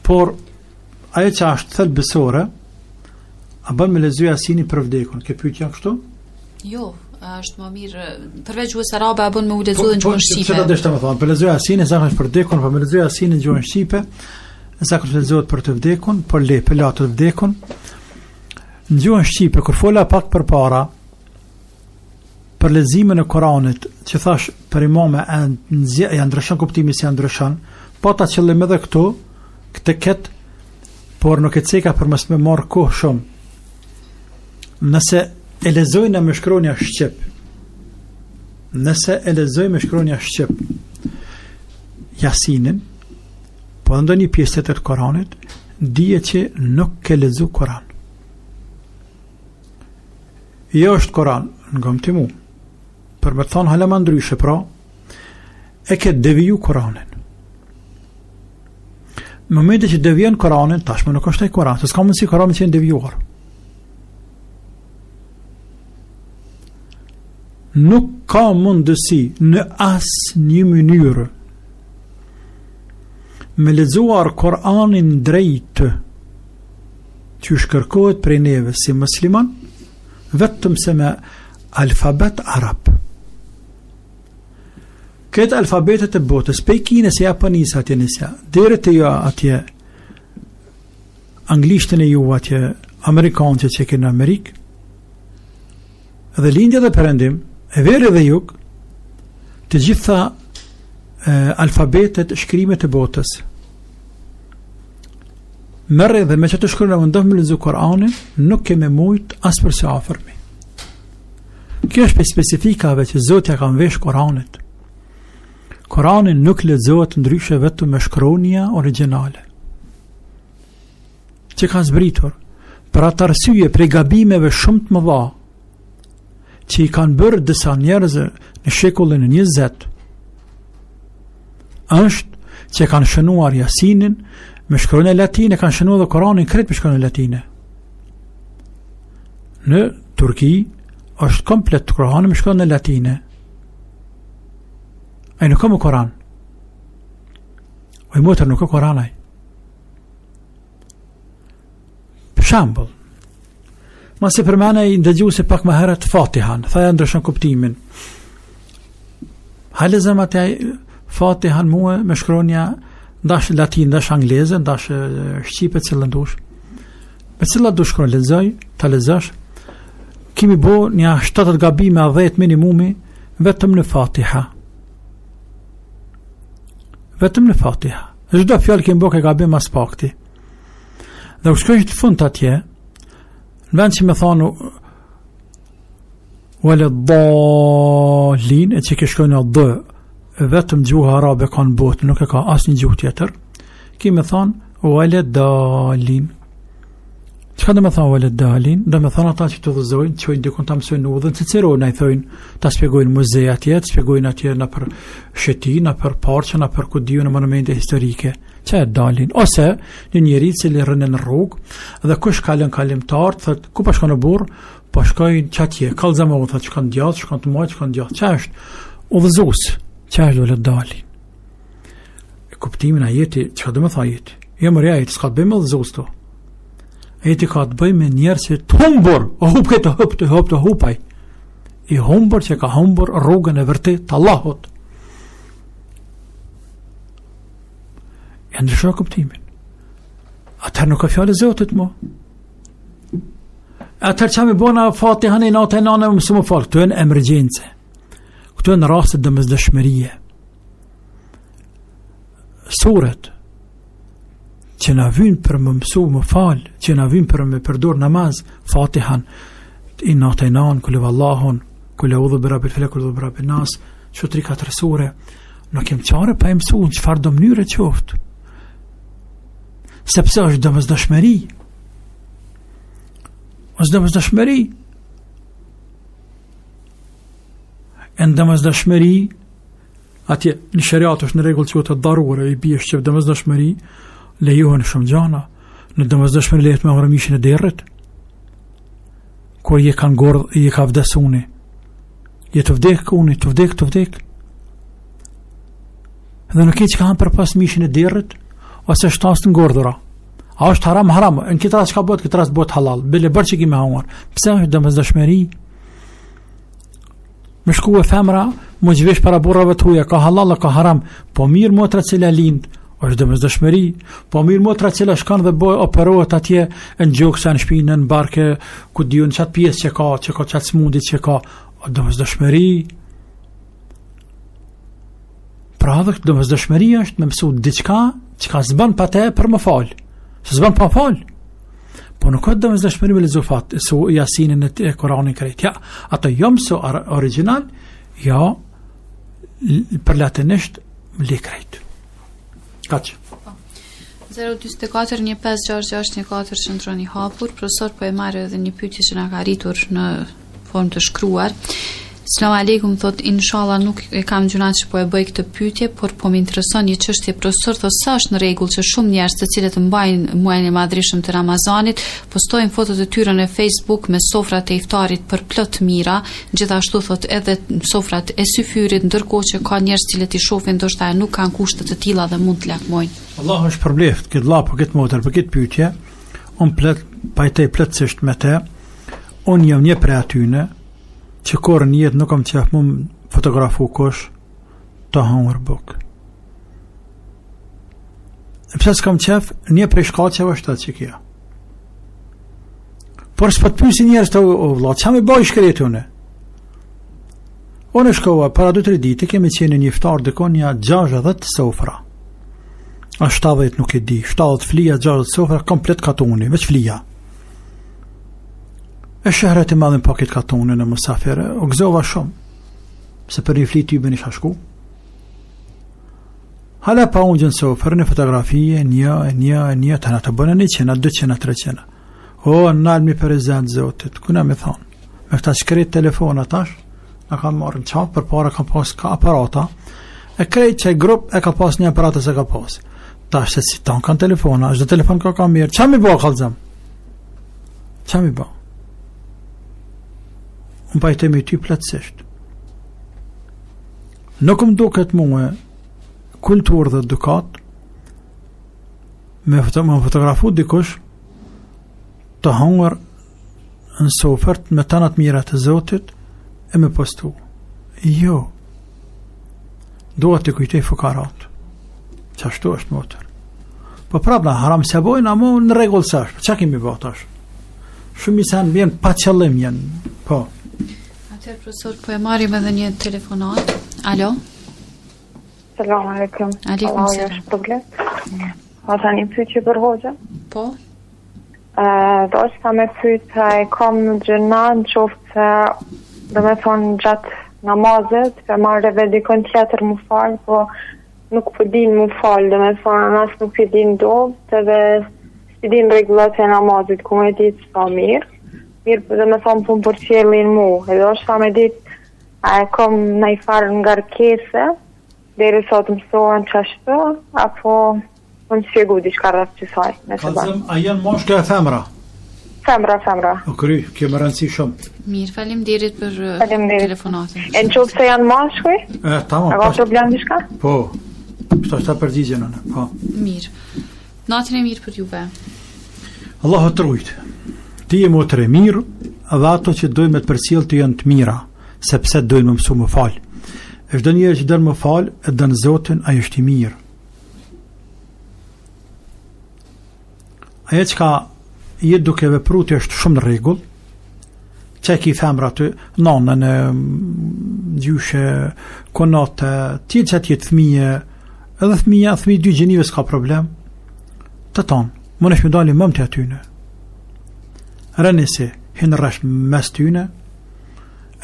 Por ajo që është thelbësore, a bën me lexu Jasinin për vdekun? Ke pyetja kështu? Jo, është më mirë përveç gjuhës arabe a bën me u lexu po, në gjuhën po, shqipe. Po, çfarë do të më thonë? Për lexu Jasinin zakonisht për vdekun, po me lexu Jasinin në gjuhën shqipe, zakonisht lexohet për të vdekun, për le, për të vdekun. Në gjuhën shqipe kur fola pak përpara për leximin e Kuranit, që thash për imame e nxje, ja ndryshon kuptimi si ja ndryshon, pata qëllim edhe këtu, këtë këtë, por nuk e ceka për mos me marr kohë shumë. Nëse e lexojnë me shkronja shqip, nëse e lexojnë me shkronja shqip, Jasinin, Po edhe ndonjë pjesë tjetër të Kuranit, dije që nuk ke lexu Kuran. Jo është Kuran, ngom ti mu. Për me të thonë hala ma ndryshe, pra, e ke deviju Kuranin. Në momentin që devijon Kuranin, tashmë nuk është ai Kuran, se s'ka mundësi Kurani me qenë devijuar. Nuk ka mundësi në asnjë mënyrë me lexuar Kur'anin drejt qysh kërkohet prej neve si musliman vetëm se me alfabet arab. Këtë alfabetet e botës, pej Kinës e Japonisë atje nisja, deri te jo atje anglishten e ju atje amerikanët që ke në Amerikë, dhe lindje dhe perëndim, e veri dhe jug, të gjitha e, alfabetet, shkrimet e botës. Merre dhe me qato shkronja mundohu me lexu Kur'anin, nuk ke me mujt as për së afërmi. Kjo është prej specifikave që Zoti ia ka mvesh Kur'anit. Kur'ani nuk lexohet ndryshe vetëm me shkronja origjinale. Që ka zbritur për atë arsye prej gabimeve shumë të mëdha që i kanë bërë disa njerëz në shekullin e 20 është që kanë shënuar Jasinin me shkronja latine, kanë shënuar dhe Koranin krejt me shkronja latine. Në Turki është komplet Korani me shkronja latine. Ai nuk ka më Koran. Oj motër nuk ka Koran ai. Për shembull, masi përmend ai ndëgjuesi pak më herët Fatihan, tha ja ndryshon kuptimin. Hajde zëmë atë Fatihan mua me shkronja ndash latin, ndash angleze, ndash shqipe cilën dush. Me cila dush shkronjë lexoj, ta lexosh. Kemi bo një 70 gabime a 10 minimumi vetëm në Fatiha. Vetëm në Fatiha. Çdo fjalë kemi bo ke gabim mas pakti. Dhe u shkojsh të fund atje, në vend që me thonë Wala dalin, e që ke shkronja D, vetëm gjuha arabe ka në botë, nuk e ka asnjë gjuhë tjetër, ki me thonë wala dalin. Çka do me thonë wala dalin? Do me thonë ata që të udhëzojnë, të çojnë dikun ta mësojnë udhën, ciceronë i thojnë, ta spjegojnë muze atje, të spjegojnë atje nëpër sheti, nëpër parqe, nëpër ku di unë monumente historike. Që e dalin ose një njeri i cili rrin në rrugë dhe kush kalon kalimtar thotë ku po shkon o burrë po shkoj qatje kallzoma thotë shkon djathtë shkon të majtë shkon djathtë ça është udhëzues ça është wala dalin e kuptimin ajeti çka do me thonë ajeti jo more ajeti s'ka të bëjë me udhëzues to ajeti ka të bëjë me njerëz që të humbur o hup këtë hup të hup të hupaj i humbur që ka humbur rrugën e vërtetë të Allahut E ndryshon kuptimin. Atëherë nuk ka fjalë e Zotit mo. Atëherë ça me bo na Fatihan inna a'tejna me mësu me falë. Këto janë emergjence. Këto janë raste domosdoshmërie. Suret që na vynë për me mësu me falë, që na vynë për me përdor namaz, Fatihan, inna a'tejnan, kul huvallahun, kul eudhu bi rabbil felek, kul eudhu bi rabbin nas, që tri katër sure, nuk kem qare pa e mësu në çfarëdo mënyre qoftë. Sepse është domosdoshmëri. është domosdoshmëri. E në domosdoshmëri, atje në sheriat është në rregull që të darure, i bie shqip domosdoshmëri, lejohen shumë gjana. Në domosdoshmëri lejohet me hangër mishin e derrit. Kur je ka ngordh, je ka vdes uni. Je tu vdek uni, tu vdek, tu vdek. Dhe nuk ke çka han përpos mishin e derrit, ose shtazë të ngordhura. A është haram, haram, në këtë rast çka bëhet, këtë rast bëhet halal. Bile bërë që ki me hangër. Pse është domosdoshmëri? Me shku e femra, m'u zhvesh para burrave të huja, ka halal a ka haram, po mirë motra cila lind, është domosdoshmëri, po mirë motra cila shkon dhe bëj operohet atje në gjoks, në shpinë, në barke, ku di unë qatë pjesë që ka, që ka qatë smundje që ka, është domosdoshmëri. Pra edhe këtë domosdoshmëri është me mësu diçka çka s'bën pa te për me falë. Se s'bën pa falë. Po nuk është domosdoshmëri me lexu fat, su Jasinin e, e Kuranin krejt. Ja, ato jo mësu origjinal, jo për latinisht le krejt. Kaq. 044 1566 14 qëndron i hapur, profesor po e marr edhe një pyetje që na ka arritur në formë të shkruar. Selam aleikum thot inshallah nuk e kam gjynah që po e bëj këtë pyetje, por po më intereson një çështje profesor thot sa është në rregull që shumë njerëz të cilët mbajnë muajin e madhërishëm të Ramazanit postojnë fotot e tyre në Facebook me sofrat e iftarit përplot të mira, gjithashtu thot edhe sofrat e syfyrit, ndërkohë që ka njerëz të cilët i shohin ndoshta nuk kanë kushte të tilla dhe mund të lakmojnë. Allahu e shpërbleft këtë vlla për këtë motër për këtë pyetje. Unë plot pajtoj plotësisht me të. Unë jam një prej atyne që kurrë në jetë nuk kam qef mu fotografu kush tu hangër bukë. E pse s'kam qef, një prej shkaqeve është atë që kja. Por s'po të pysin njerëz të o vlla, ça me bo i shkretë une? Unë shkova para 2-3 ditë, kemi qenë në një iftar dikun nja 60 sofra. A 70 nuk e di, 70 flija, 60 sofra, komplet katuni, veç flija. E shehret i madhin po këtë katunin e musafire, u gëzova shumë, se për një fli tybe isha shku. Hala pa unë gjënë sofër, një fotografi, një, një, një, të në të bënë një qena, dy qena, tre qena. O, nalmi për izzet Zotit, ku na me thonë? Me këta që krejt telefona tash, na kanë marrë në qafë, përpara kanë pas ka aparata, e krejt që grup e ka pas një aparat e se ka pas. Tash se si tanë kanë telefona, çdo telefon ka ka mirë, ça me bo, kallzom? Ça me bo? Unë pajtoj me ty plotësisht. Nuk më duket mue kulturë dhe edukatë me, foto, me fotografu dikush tu hangër në sofër me tana të mirat e Zotit e me postu. Jo. Dua t'i kujtoj fukarat. Qashtu është motër. Po prapë na haram s'e bojnë, ama në rregull s'është. Çka kemi bërë tash? Shumica janë bjen pa qëllim janë. Po. Atëherë profesor, po e marrim edhe një telefonatë. Alo. Selam aleikum. Aleikum selam. Problem. A ta një pyetje për hoxhën? Po. Uh, deshta me pyet a e kam gjynah në qoftë se domethonë gjatë namazit po marr edhe dikon tjetër m'u falë, po nuk po din m'u falë, domethonë as nuk i din dobt edhe s'i din rregullat e namazit, ku me ditë sa mirë. Mirë, po domethonë po më përcjellin mu, edhe deshta me ditë a e kam najfarë ngarkese, Derisa të mësohen qashtu, apo me më shpjegu diçka rreth qësaj, nëse ban. Kallzëm, a janë mashkuj e femra? Femra, femra. O kry, kjo me rëndësi shumë. Mirë, faleminderit për eh, faleminderit. telefonatën. E në qoftë se janë mashkuj? E, tamam. A ka problem diçka? Po, këto është ta përgjigjen unë, po. Mirë. Natën e mirë për juve. Allahu të rujt. Ti je motër e mirë dhe ato që dojnë me të përcjell ty janë të mira, sepse dojnë me mësu me fal. E çdo njeri që don me fal, e don Zotin, ai është i mirë. Ajo çka je duke vepru ti është shumë në rregull. Që ki femra aty, nanën e gjyshe, kunate, ti që të jetë fëmijë, edhe fëmija, fëmijë dy gjinive s'ka problem. Të tonë, munesh me dalë imam ti atyne. Rënisi, hin rresht mes tyne,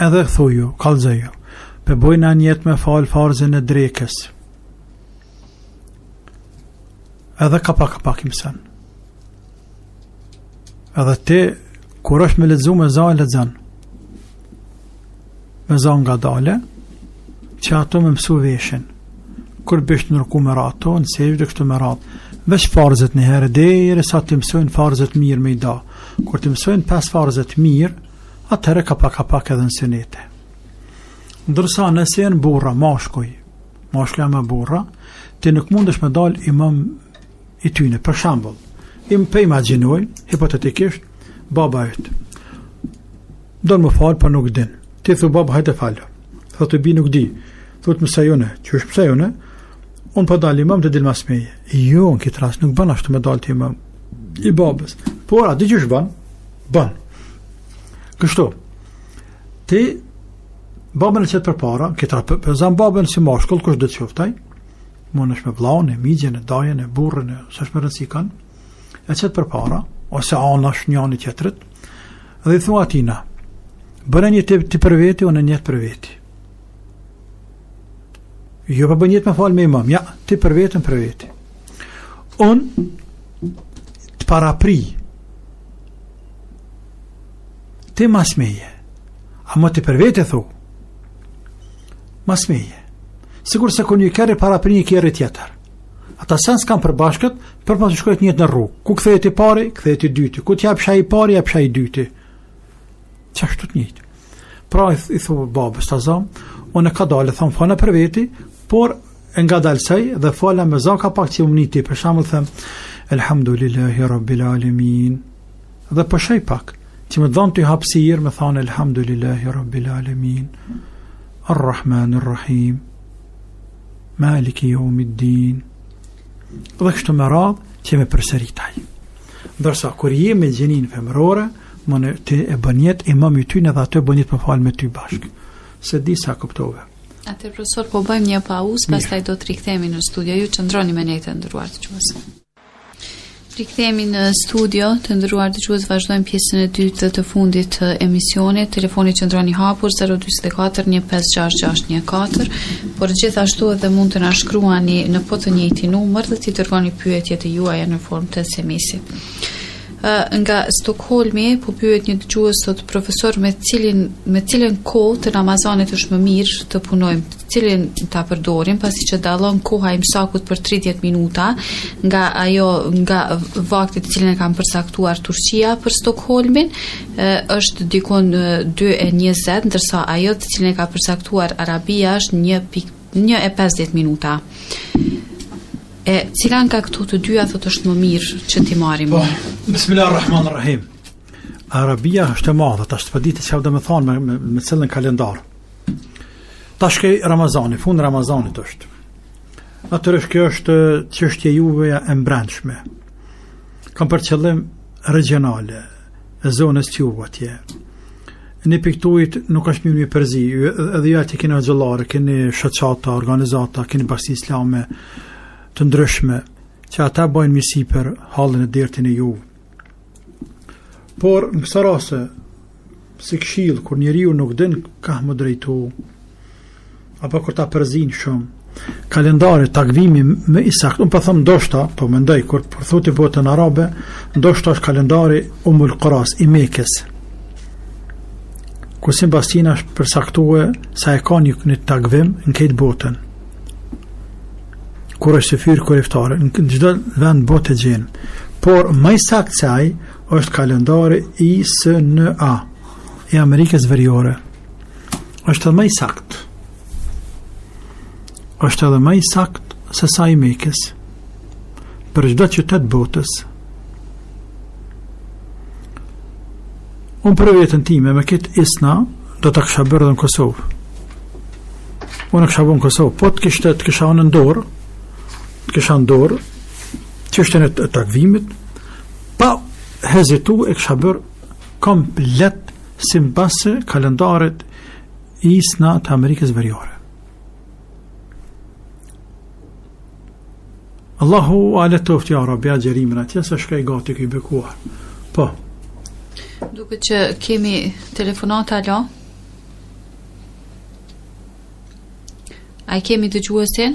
edhe thuju, kallzoju, pe bojna nijet me falë farzin e drekës. Edhe ka pak ka pak i mëson. Edhe ti, kur është me lexu me za, lexon. Me za ngadale, që ato me mësu veshin. Kur bish në ruku me ra ato, në sexhde kështu me radhë. Veç farzet një herë, derisa t'i mësojnë farzet mirë me i da. Kur t'i mësojnë pes farzet mirë, atëherë ka pak ka pak edhe në synete. Ndërsa nëse janë burra, mashkuj, mashkuj ama burra, ti nuk mundesh me dal imam i tyne. Për shembull, im pe imagjinoj, hipotetikisht, baba yt. Don me fal, po nuk din. Ti thu baba hajde falu. Thotë bi nuk di. Thotë mësoj unë, qysh mësoj unë? Unë po dal imam ti dil mas meje. Jo, në këtë rast nuk bën ashtu me dal ti imam i babës. Por a di qysh bën? Bën. Kështu. Ti babën e qet përpara, këtë rast po zam babën si mashkull, kushdo qoftë ai? Mundesh me vllaun, e mixhën, e dajën, e burrën, e s'është me rëndësi kanë, e qet përpara, ose anash njani tjetrit, dhe i thua atina, bëne nijet ti, ti për veti, unë nijet për veti. Jo po bën nijet me falë me imam, ja, ti për veti, unë për veti. Unë të parapri, ti mas meje, ama ti për veti thu, mas meje. Sikurse kur një kerr i paraprin një kerri tjetër. Ata sen s'kanë përbashkët, përpos shkojnë njëjtë në rrugë. Ku kthehet i pari, kthehet i dyti. Ku t'jap shenjë i pari, jap shenjë i dyti. Qashtu të njëjtë. Pra i, i thu babës ta zam, unë kadalë, thom falna për veti, por e ngadalësoj dhe fala me za ka pak që më ti, për shembull them Elhamdulillahi Rabbil Alamin. Dhe pushoj pak, që me dhanë ty hapësirë, me thanë Elhamdulillahi Rabbil Alamin. Ar-Rahman Ar-Rahim. Maliki Yawmiddin. Dhe kështu me radhë që me përsërit ai. Ndërsa kur je me gjinin femërore, më ti e bën nijet imam i tyne dhe ato bën nijet me fal me ty bashkë. S'e di sa kuptove. Atëherë profesor, po bëjmë një pauzë, pastaj do të rikthehemi në studio. Ju qëndroni me ne të nderuar dëgjues. Rikthehemi në studio, të nderuar dëgjues, vazhdojmë pjesën e dytë dhe të fundit të emisionit. Telefoni qëndron i hapur 044 156614, por gjithashtu edhe mund të na shkruani në po të njëjtin numër dhe t'i dërgoni pyetjet e juaja në formë të SMS-it. Nga Stokholmi po pyet një dëgjues thotë profesor me cilin me cilën kohë të Ramazanit është më mirë të punojmë, cilin ta përdorim pasi që dallon koha e imsakut për 30 minuta nga ajo nga vakti të cilin e kanë përcaktuar Turqia për Stokholmin është dikun 2:20 ndërsa ajo të cilin e ka përcaktuar Arabia është 1. 1 e 50 minuta. E cila nga këto të dyja thotë është më mirë që t'i marrim? Po, Bismillah ar-Rahman ar-Rahim. Arabia është e madhe, tash s'po di çfarë do të thonë me, me, me cilën kalendar. Tash ke Ramazani, fund Ramazanit është. Natyrisht kjo është çështje juveja e mbrendshme. Kam për qëllim regjionale, e zonës të juve atje. Në piktuit nuk është mirë mi përzi, edhe ju atje keni hoxhallarë, keni shoqata, organizata, keni bashkësi islame të ndryshme, që ata bajnë misi për hallin e dertin e juve. Por, në këso raste, si këshillë, kur njeriu nuk din kah m'u drejtu, apo kur ta përzin shumë, kalendari takvimi më i saktë, unë po them ndoshta, po mendoj kur po thotë botën arabe, ndoshta është kalendari Umul Quras i Mekës. Ku simbas tina është përcaktue se e ka një, një takvim në këtë botën. Kur është syfyri, kur iftari, në çdo vend bote gjen. Por më i saktë se ai është kalendari ISNA i Amerikës Veriore. Është edhe më i saktë. Është edhe më i saktë se sa i Mekës. Për çdo qytet botës. Unë për veten time me këtë ISNA do ta kisha bërë edhe në Kosovë. Unë e kisha bërë në Kosovë, po të kishte të kisha unë në dorë, të kisha në dorë çështjen e takvimit, pa hezitu e kisha bërë komplet simbas kalendarit ISNA të Amerikës Veriore. Allahu ua lehtoftë ja Rabbi agjerimin atje se shkaj gati ky i bekuar. Po. Duket që kemi telefonata, alo? A i kemi dëgjuesin?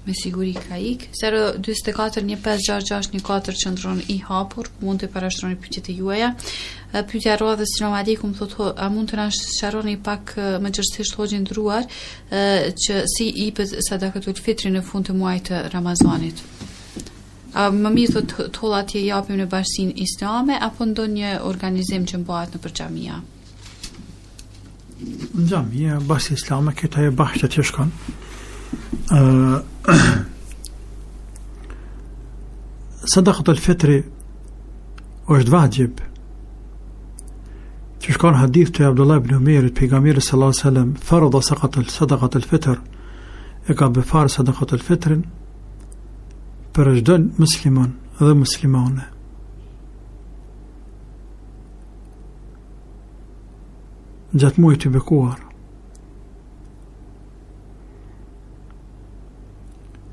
Me siguri ka ik. 044 1566 14 qëndron i hapur, ku mund të parashtroni pyetjet e juaja. Pyetja e radhës, selam aleikum, thotë, a mund të na sqaroni pak më gjerësisht hoxhë i nderuar, që si ipet sadakatul fitri në fund të muajit të Ramazanit? A më mirë thotë të hollat t'i japim në bashkësinë islame apo ndonjë organizim që mbahet nëpër xhamia? Në xhamia, bashkësi islame, këta e bashkë që shkon. Ë Sadakatul fitri është vaxhib. Që shkon hadith të Abdullah ibn Umerit, pejgamberi sallallahu alaihi wasallam, farada sadakatul sadakatul fitr, e ka bë farz sadakatul fitrin për çdo musliman dhe muslimane. Gjatë muajit të bekuar.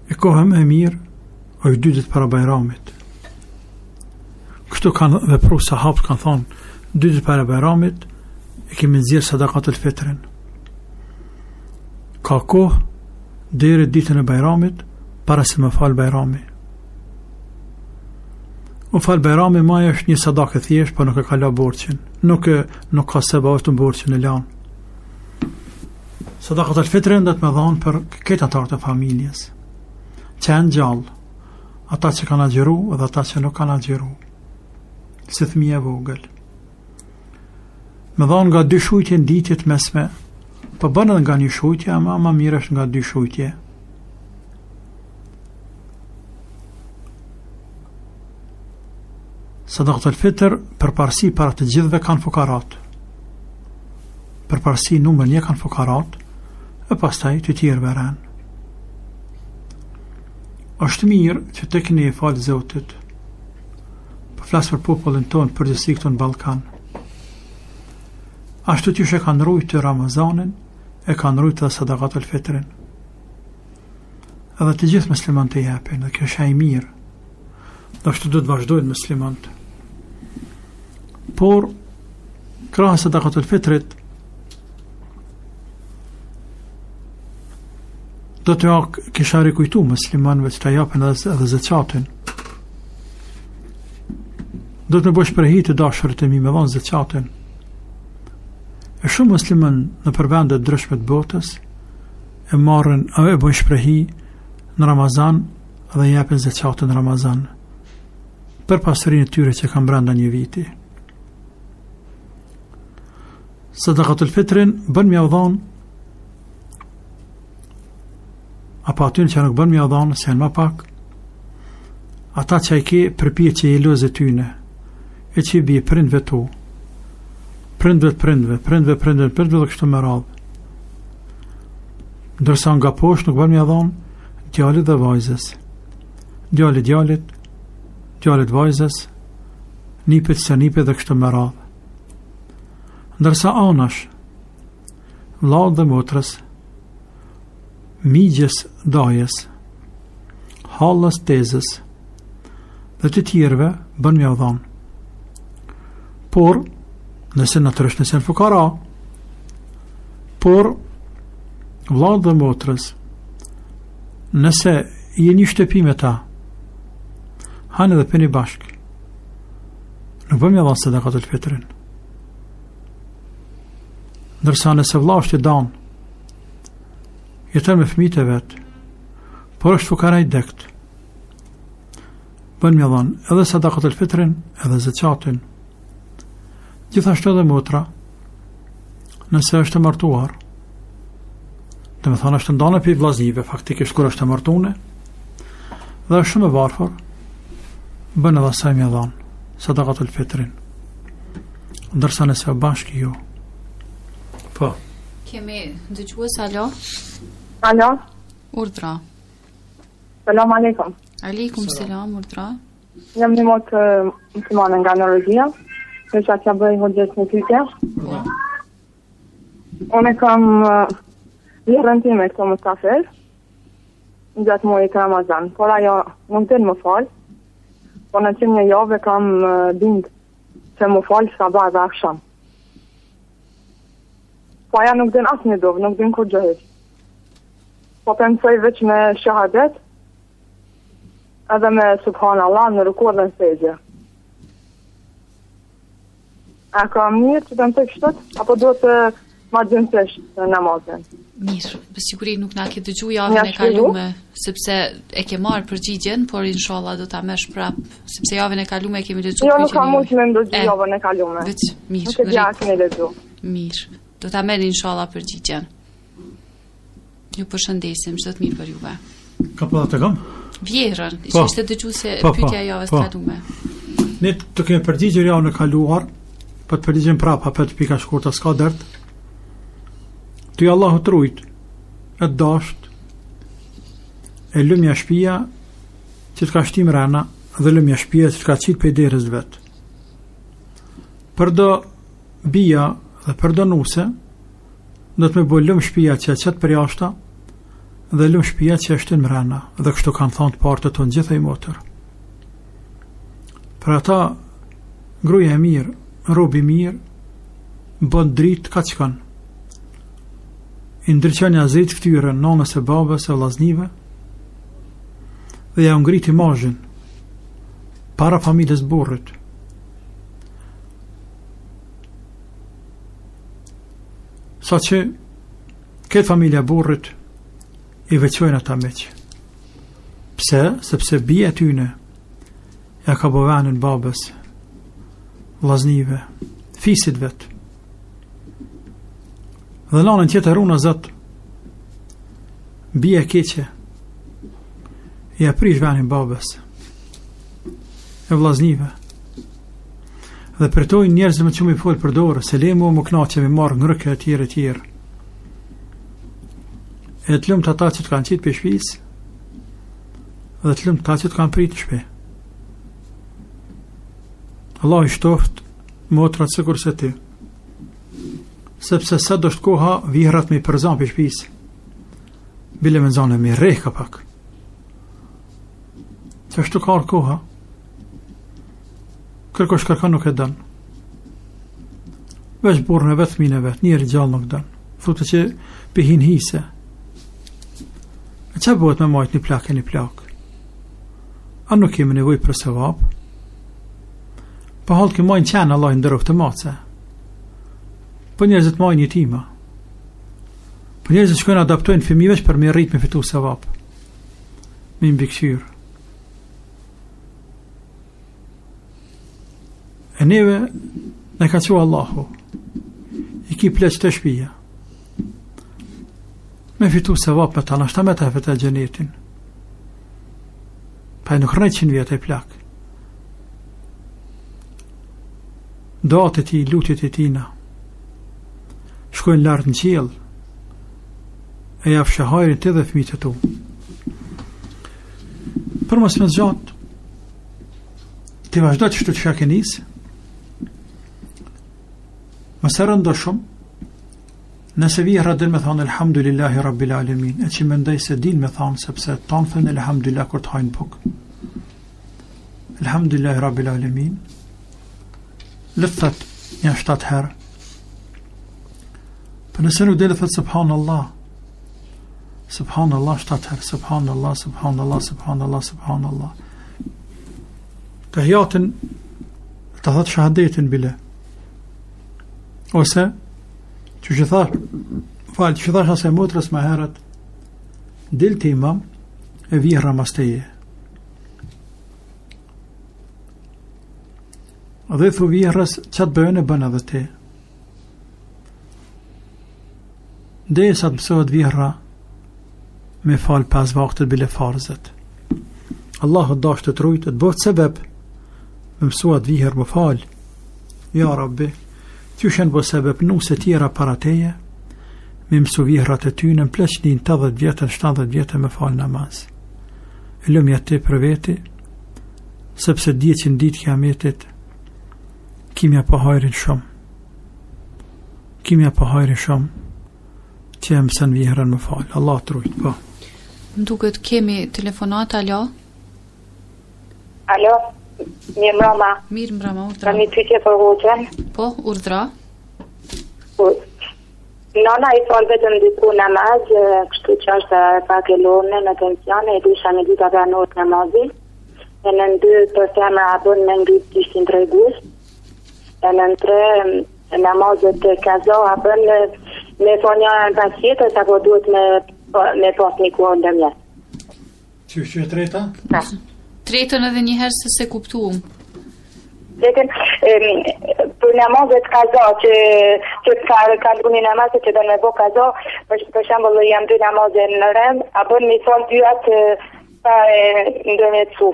E koha më e mirë është dy ditë para Bajramit. Kështu kanë vepru sahabët kanë thonë dy ditë para Bajramit e kemi nxjerr sadakatul fitrin. Ka kohë deri ditën e Bajramit para se me fal Bajrami. U fal Bajrami ma është një sadakë e thjeshtë, por nuk e ka la borxhin. Nuk e nuk ka sevap vetëm borxhin e lan. Sadakatul fitrin do të me dhanë për këtë anëtarët e familjes. Që janë gjallë, ata që kanë agjëru dhe ata që nuk kanë agjëru. Si fëmijë e vogël. Me dhanë nga dy shujtje në ditë të mesme, po bën edhe nga një shujtje, ama ma mirë është nga dy shujtje. Sadakatul fitr përparësi para të gjithëve kanë fukarat. Përparësi numër një kanë fukarat, e pastaj të tjerëve rend. Është mirë që tek ne falë Zotit, po flas për popullin tonë, përgjithësi këtu në Ballkan. Ashtu qysh e kanë rujtë Ramazanin, e kanë rujtë edhe sadakatul fitrin. Edhe të gjithë muslimanët e japin, dhe kjo është e mirë. Dhe ashtu do të vazhdojnë muslimanët. Por, krahas sadakatul fitrit, do të ja kisha rikujtu muslimanëve që ta japin edhe, edhe zeqatin. Do të me bo shprehi të dashurit e mi me dhonë zeqatin. E shumë musliman nëpër vende të ndryshme të botës, e marrin e bëjnë shprehi në Ramazan dhe japin zeqatin në Ramazan për pasurinë e tyre që kanë brenda një viti. Sadakatul fitrin bën me jau dhon. Apo atyne që nuk bën me ja dhanë, se janë ma pak, ata që i ke përpjetë që je loz e tyne, e që i bie prindve tu, prindve të prindve, prindve, prindve, prindve dhe kështu me radhë. Ndërsa nga poshtë nuk bën me ja dhanë, djalit dhe vajzës, djalit djalit, djalit vajzës, nipit stërnipit dhe kështu me radhë. Ndërsa anash, vllaut dhe motrës, mixhës dajës, hallës tezës dhe të tjerëve bën me jau dhanë. Por, nëse natyrisht nëse janë fukara, por vllaut dhe motrës, nëse je një shtëpi me ta, hani dhe pini bashkë, nuk bën me jau dhanë sadakatul fitrin. Ndërsa nëse vlla është i danë, jeton me fëmijët e vet, por është fukara i dekt. Bën me ia dhanë edhe sadakatul fitrin, edhe zeqatin. Gjithashtu edhe motra, nëse është e martuar, domethanë është e ndane prej vllaznive, faktikisht kur është e martune, dhe është shumë e varfër, bën edhe asaj me ia dhanë sadakatul fitrin. Ndërsa nëse bashkë jo. Po. Kemi dëgjues, alo? Alo? Urdhro. Selam aleikum. Aleikum selam, urdhro. Jam një motër muslimane nga Norvegjia. Desha t'ia bëj hoxhës një pyetje. Po. Unë kam vjehrrën time këtu mysafir gjatë muajit Ramazan, por ajo nuk din m'u fal. Po në që një javë e kam bind që m'u fal sabah dhe aksham. Po ajo nuk din asnjë dovë, nuk din kurgjë hiç. Po pe mësoj veç me shahadet, edhe me subhanallah në ruku dhe në sexhde. A ka mirë që të mësoj kështu, apo duhet të ma gjëndësisht në namazin? Mirë, me siguri nuk na ke dëgju javën e kalume, sepse e ke marrë përgjigjen, por inshallah do ta merrsh prap, sepse javën e kalume e kemi lexuar pyetjen. Jo, nuk kam mund të ndëgjoj javën e kalume. Veç, mirë. Nuk e di a keni lexu. Mirë. Do ta merrni inshallah përgjigjen. Ju përshëndesim, çdo të mirë për juve. Ka po të kam? Vjehrrën, po. që ishte dëgjuese po, po, pyetja e javës po. kalume. Ne të kemi përgjigjur javën e kaluar, po të përgjigjem prapë, apet pika shkurta s'ka dert. Ty Allahu të rujt, e të dasht, e lumja shpia që të ka shti mrena dhe lumja shpia që të ka qitë prej derës vet. Për do bija dhe për do nuse, do të me bo lum shpia që e qet përjashta dhe lum shpia që e shtin mrena dhe kështu kanë thonë të parët tonë gjithë ej motër. Për ata, gruja e mirë, robi i mirë, bën dritë ka shkon. I ndriçon ja zrit fytyrën nënës e babës e vllaznive dhe ja ngrit imazhin para familjes burrit. Saqë këtë familja e burrit i veçojnë ata miq. Pse? Sepse bija e tyne ja ka bo venin babës, vllaznive, fisit vet. Dhe në anën tjetër runa Zot, bija e keqe, ja prish venin babës, e vllaznive, Dhe përtojnë njerëzit me çu me fol për dorë, se le mo m'u knaqë me marr ngrëke e tjerë e tjerë. E të lumtë ata që të kanë qitë prej shpisë, dhe të lumtë ata që të kanë pritë në shpi. Allahu i shtoft motrat sikurse ti. Sepse sot është koha vjehrrat me i përzan prej shpisë. Bile me nxanë me rreh ka pak. Qashtu ka ardhë koha. Kërkush kërkon nuk e don. Veç burrin e vet, fëmijën e vet, njeri gjallë nuk don. Thotë që p'i hin hise. E ça bëhet me majt një plak e një plak? A nuk kemi nevojë për sevap? Po hallki majnë qenë Allahu i nderoftë mace. Po njerëzit majnë jetima. Po njerëzit shkojnë adoptojnë fëmijë veç për me rrit me fitu sevap. Me mbikëqyr. E neve na ka çu Allahu. I ki pleq te shpia. Me fitu sevap me ta, nashta me ta e fiton xhenetin. Pa e nuk rrën 100 vjet ai plak. Duat e tij, lutjet e tina, shkojnë lart në qiell, e ja fsheh hajrin ti dhe fëmijët e tu. Për mos me zgjat, ti vazhdo qështu që ke nis, mos e rëndo shumë, nëse vjehrra din me thonë Elhamdulillahi Rabbil Alemin, e që mendoj se din me thonë, sepse tanë thonë Elhamdulillah kur të hajnë bukë. Elhamdulillahi Rabbil Alemin, le të thotë nja shtatë herë, Po nëse nuk din le thotë Subhanallah, Subhanallah shtatë herë, Subhanallah, Subhanallah, Subhanallah, Subhanallah. Tehijatin, ta thotë shahadetin bile. Ose, qysh i thash, fal, qysh i thash asaj motrës ma herët, dil ti imam, e vjehrra mas teje. Dhe thu vjehrrës, ça të bëj unë e bën edhe ti. Derisa të mësohet vjehrra me fal pesë vaktet bile farzet. Allahu dashtë të rujtë, të bëftë sebeb me mësu atë vjehrr me fal. Ja Rabbi, qysh janë bo sebeb nuse tjera para teje, me mësu vjehrrat e tyne në pleqnin 80 vjetë, 70 vjetë me fal namaz. E lumja ti për veti, sepse dije që në ditë kiametit, ki me ja pa hajrin shumë. Ki me ja pa hajrin shumë që e mëson vjehrrën me falë. Allah të rujtë, po. Më duket kemi telefonat, alo? Alo, mirë mbrama. Mirë mbrama, urdhro. Kam një pyetje për hoxhën. Po, urdhro. Po, Nana i fal vetëm dy kohë namaz, kështu që është pak e lodhme në tensione, e desha me ditë a pranohet namazi. E nën dy për femra a bën me ngrit gishtin tregues. E nën tre namazet e kaza a bën me fal njëra pas tjetrës apo duhet me me pas një kohë ndërmjet. Qysh e treta? Pa. Tretën edhe një herë se s'e kuptuam. Tretën, për namazet kaza që që ka kalu një namaz që do me bo kaza, për, për shembull janë dy namaze në rend, a bën me fal dyjat pa e ndërmjetësu.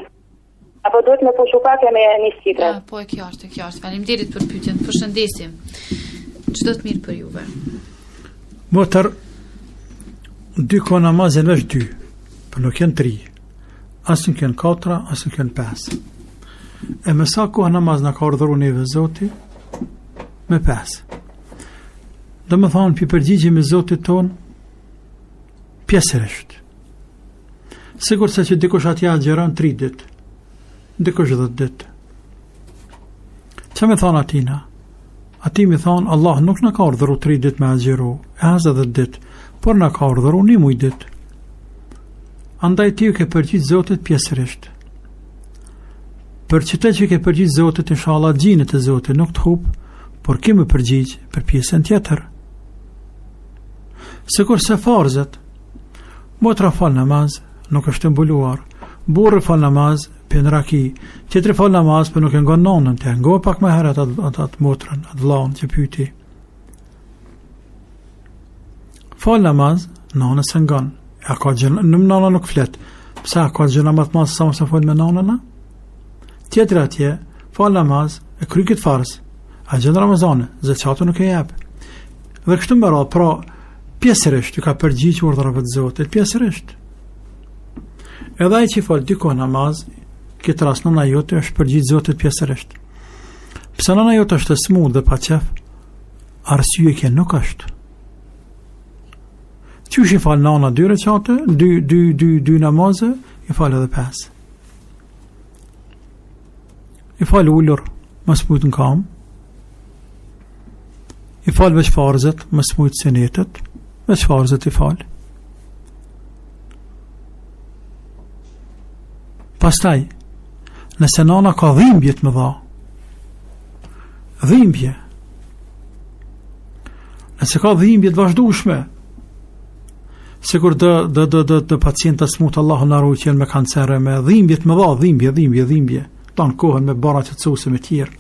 Apo duhet me pushu pak e me nis tjetrën. Ah, po e qartë, e qartë. Faleminderit për pyetjen. Përshëndesim. Çdo të mirë për juve. Motër, dy kohë namaz janë veç dy, por nuk janë tri. As nuk janë katra, as nuk janë pesë. E me sa kohë namaz na ka urdhëru neve Zoti? Me pesë. Domethonë, p'i përgjigjemi Zotit tonë, pjesërisht. Sikurse që dikush atje agjëron 3 ditë, dikush 10 ditë. Ça me thonë atina? Atij me thonë, Allah nuk na ka urdhëru 3 ditë me agjëru, e as 10 ditë, por na ka urdhëru një muj ditë. Andaj ti ju ke përgjigj Zotit pjesërisht. Për qëtë që ke përgjigj Zotit, inshallah gjindet te Zoti, nuk të hup, por ke me përgjigj për pjesën tjetër. Sikurse farzet, Motra fal namaz, nuk është e mbuluar. Burri fal namaz, pin raki. Tjetri fal namaz, por nuk e ngon nonën, ti e ngo pak më herët atë atë at motrën, atë vllaun që pyti. Fal namaz, nonën s'e ngon. A ka gjë, në nona nuk flet. Pse a ka gjë më të madh sa mos e fol me nonën? A? Tjetri atje, fal namaz, e kry këtë farz. Agjëron Ramazan, zeqatin nuk e jep. Dhe kështu me radhë, pra pjesërisht ju ka përgjigj urdhrave të Zotit, pjesërisht. Edhe ai që fal dy kohë namaz, këtë rast nëna jote është përgjigj Zotit pjesërisht. Pse nëna jote është e smur dhe pa qef? Arsye kjo nuk është. Qysh i fal nana dy reqate, dy, dy, dy, dy namaze, i fal edhe pesë. I fal ulur, mos mujt në kam. I fal veç farzet, mos mujt sunetet, veç farzet i fal. Pastaj, nëse nana ka dhimbje të mëdha, dhimbje, nëse ka dhimbje të vazhdueshme, sikur do do do do do pacienta smut Allahu na ruajt me kancer me dhimbje të mëdha, dhimbje, dhimbje, dhimbje, tan kohën me barna qetësuese me tjerë.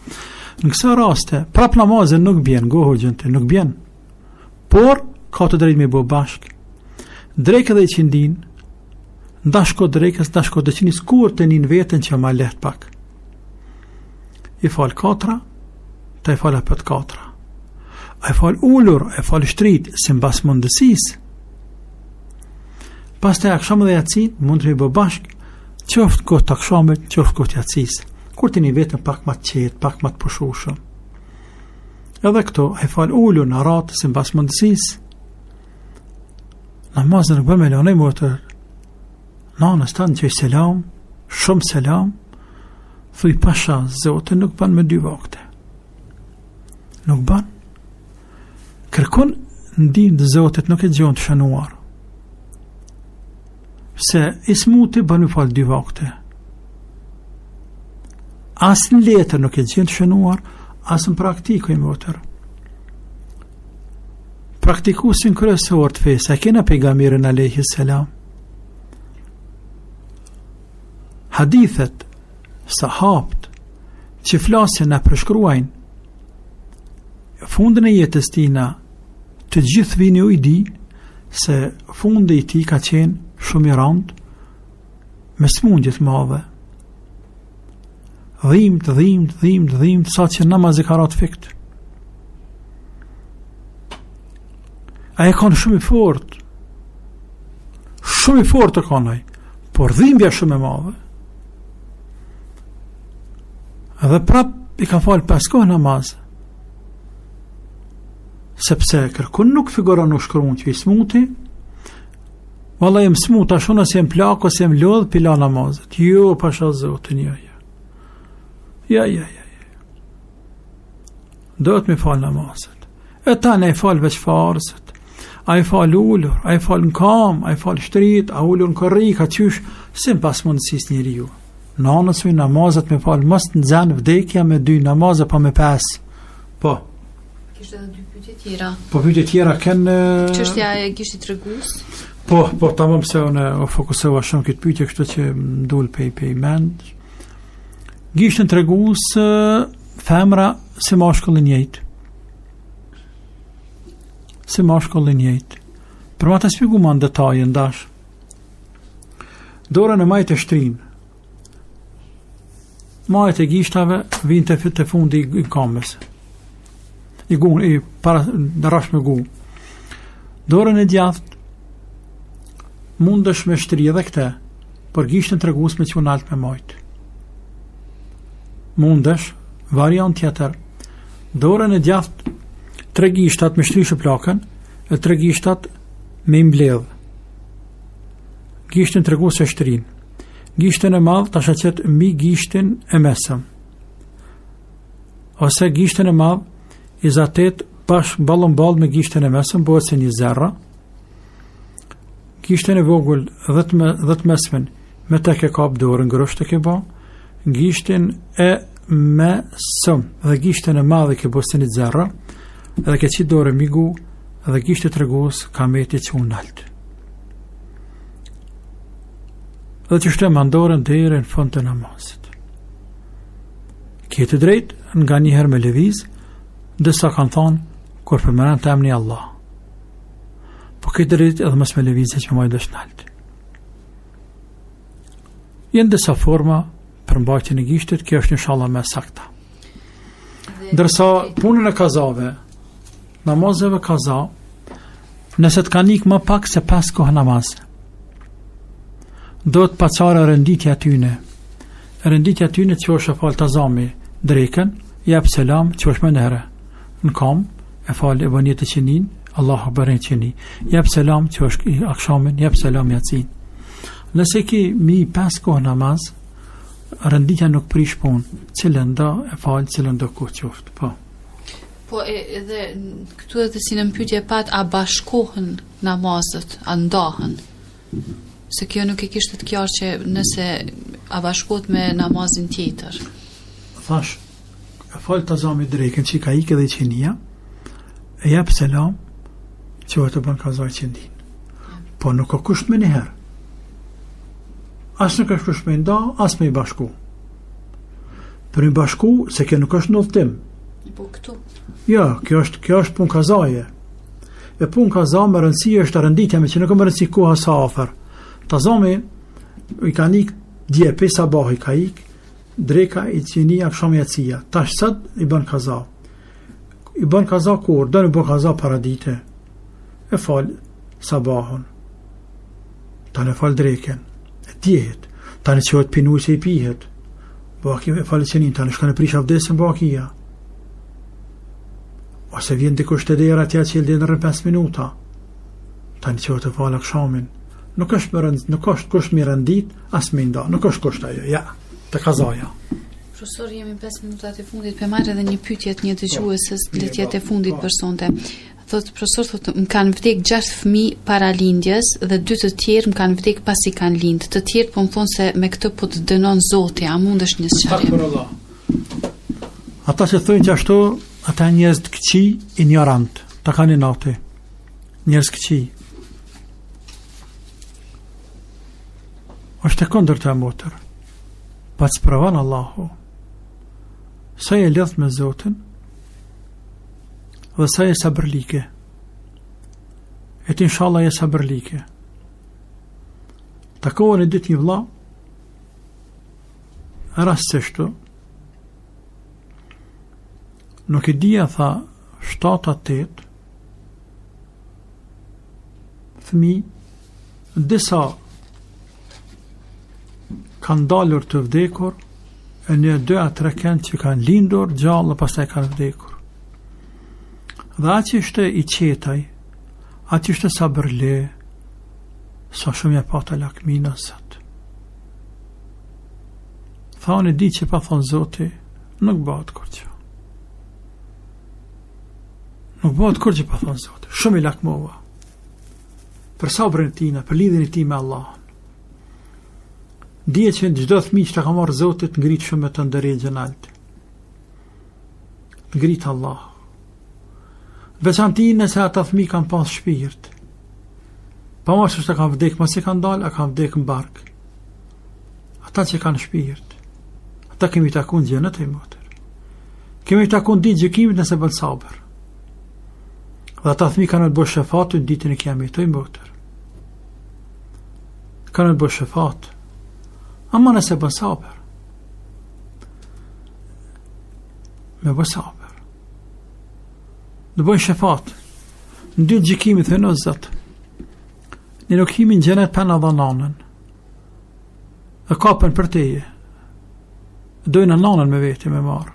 Në këso raste, prap namazin nuk bjen, ngo hoxhën ti, nuk bjen. Por ka të drejtë me bë bashk. Drekë dhe iqindinë, n'dash kohë drekës, n'dash kohë iqindisë, kur të nin veten që ma lehtë pak. I fal katra, ta i fal apet katra. A i fal ulur, a i fal shtrit, simbas mundësisë. Pastaj aksham dhe jacin, mund të mi bë bashkë, qoftë kohë të akshamit, qoftë kohë të jacisë. Kur të nin veten pak ma të qetë, pak ma të pushushëm. Edhe këto, a i fal ulur në ratë, simbas mundësisë. Namazin nuk bën me lënë motër. Nanës tënde çoj selam, shumë selam. Thuj pasha Zotin nuk bën me dy vakte. Nuk bën. Kërkun ndihmë të Zotit nuk e gjon të shënuar. Se i smuti bën me fal dy vakte. As në letër nuk e gjen të shënuar, as në praktikë motër. Praktikusin kryesor të fesë, e kena pejgamberin alejhi selam. Hadithet, sahabët, që flasin e përshkruajnë, fundin e jetës tina, të gjithë vini ujdi, se fundi i tij ka qenë shumë i randë, me smundje të madhe. Dhimt, dhimt, dhimt, dhimt, sa që namazi ka ra të fikt. Ai e kanë shumë i fort. Shumë i fort e kanë ai. Por dhimbja shumë e madhe. Edhe prap i ka falë pesë kohë namaz. Sepse kërkun nuk figuron nuk shkruan që i smuti, Valla jem smut, tash unë se jem plak, ose jem lodh, p'i la namazet. Jo, pasha Zotin, jo, jo. Ja, ja, ja, ja. Duhet me falë namazet. E tani a i fal veç farzet. A i fal ulur, a i fal në kam, a i fal shtrit, a ulur në korrik, a qysh, sipas mundësisë njeriu. Nanës thuj namazet me falë, mos të nxen vdekja me dy namaze, po me pesë. Po. Kishte edhe dy pyetje tjera. Po pyetje tjera kanë Çështja e gishtit tregues? Po, po tamam se unë u fokusova shumë këtë pyetje, kështu që më dul pej pej mend. Gishtin tregues femra si mashkulli njëjtë. Si mashkulli njëjtë. Për ma të shpjegu ma në detaje ndash. Dorën e majtë e shtrin. Majët e gishtave vijnë te, te fundi i kamës. I gun, i para në rrafsh me gu. Dorën e djathtë mundesh me shtri edhe këte, por gishtin tregues me çu nalt me majt. Mundesh, variant tjetër, dorën e djathtë tre gishtat me shtri shuplakën, e tre gishtat me i mbledh. Gishtin tregues e shtrin. Gishtin e madh tash e qet mbi gishtin e mesëm. Ose gishtin e madh i zatet bash ballë ballë me gishtin e mesëm, bëhet si një zero. Gishtin e vogël dhe të, me, dhe të mesmin me të ke kap dorën grusht e ke bë. Gishtin e mesëm dhe gishtin e madh e ke bë si një zero dhe ke qit dorën mbi gu dhe gishti tregues ka meti çu nalt. Dhe qështu e man dorën deri në fund të namazit. Ke të drejtë nganjëherë me lëviz, disa kanë thonë, kur përmendet emni Allah. Po ke të drejtë edhe mos me lëviz e që me majtë veç nalt. Janë disa forma për mbajtjen e gishtit, kjo është inshallah më e sakta. Ndërsa punën e kazave, namazeve kaza, nëse të kanë ikë më pak se 5 kohë namaz, duhet paçare renditja e tyne. Renditja e tyne çohesh e fal tazami drekën, jep selam, çohesh menjëherë në kam, e fal e bën nijetin iqindinë, Allahu akbar iqindi. Jep selam, çohesh akshamin, jep selam jacin. Nëse ki mi 5 kohë namaz, renditja nuk prish punë, cilëndo e fal, cilëndo kohë qoftë, po. Po e, edhe këtu edhe si në pyetje pat a bashkohen namazet, a ndahen? Se kjo nuk e kishte të qartë që nëse a bashkohet me namazin tjetër. Thash, e fal tazami drekën që i ka ikë edhe iqindia, e jep selam që e bën kaza iqindinë. Po nuk ka kusht menjëherë. As nuk është kusht me nda, as me i bashku. Për i bashku, se kjo nuk është në udhëtim. Po këtu. Jo, kjo është kjo është punë kazaje. E punë kaza me rëndësi është renditja, me që nuk me rëndësi koha sa afër. Ta zami, i ka ik dje, pe sabahi ka ik, dreka iqinia, akshami jacia. Tash sot i bën kaza. I bën kaza kur, don i bën kaza paradite. E fal sabahun. Tani e fal drekën. E djehet. Tani çohet pin ujë se i pihet. Baki e fal iqinin, tani shkon e prish avdesin bakia. Ose vjen dikush te dera t'ja çel derën rrin 5 minuta. Tani çohet e fal akshamin. Nuk është më rënd, nuk është kusht me rendit, as me nda. Nuk është kusht ajo. Ja, te kazaja. Profesor, jemi 5 minutat e fundit, pe marr edhe një pyetje të një dëgjueses, le të jetë e fundit për sonte. Thotë profesor, thotë, më kanë vdek 6 fëmijë para lindjes dhe dy të tjerë më kanë vdek pasi kanë lind. Të tjerët po më thonë se me këtë po të dënon Zoti, a mundesh një sqarim? Allah. Ata që thonë që ashtu, ata janë njerëz të këqij, injorant, ta kanë inati. Njerëz të këqij. Është e kundërta motër. Pa të sprovon Allahu. Sa je lidht me Zotin, dhe sa je sabërlike. E ti inshallah je sabërlike. Takova një ditë një vlla, rastësisht, nuk e dija tha 7 a 8 fëmi disa kanë dalur të vdekur e një dy a tre kënd që kanë lindur gjallë dhe pastaj kanë vdekur. Dhe aq ishte i qetë ai, aq ishte sabërli, sa shumë ja pata lakminë sot. Tha unë e di që pa thonë Zoti, nuk bëhet kurgjë. Nuk bëhet kurgjë pa thonë Zoti. Shumë i lakmova. Për sabrën e tina, për lidhjen e tij me Allahun. Dije që çdo fëmijë që ta ka marrë Zoti të ngrit shumë me të n'derexhe nalt. Të ngrit Allah. Veçanti nëse ata fëmijë kanë pas shpirt. Pa marrë që kanë vdek, masi kanë dalë, a kanë vdek në bark. Ata që kanë shpirt. Ata kemi taku në xhenet e motër. Kemi taku në ditë gjykimit nëse bën sabër. Dhe ata fëmijë kanë të bërë shefat në ditën e kiametit oj motër. Kanë të bërë shefat. Ama nëse bën sabër. Me bë sabër. Të bëjnë shefat. Në ditë gjykimit thonë o Zot. Ne nuk himi në xhenet pa na dhanë nanën. E kapen për teje. Dojnë nanën me vete me marrë.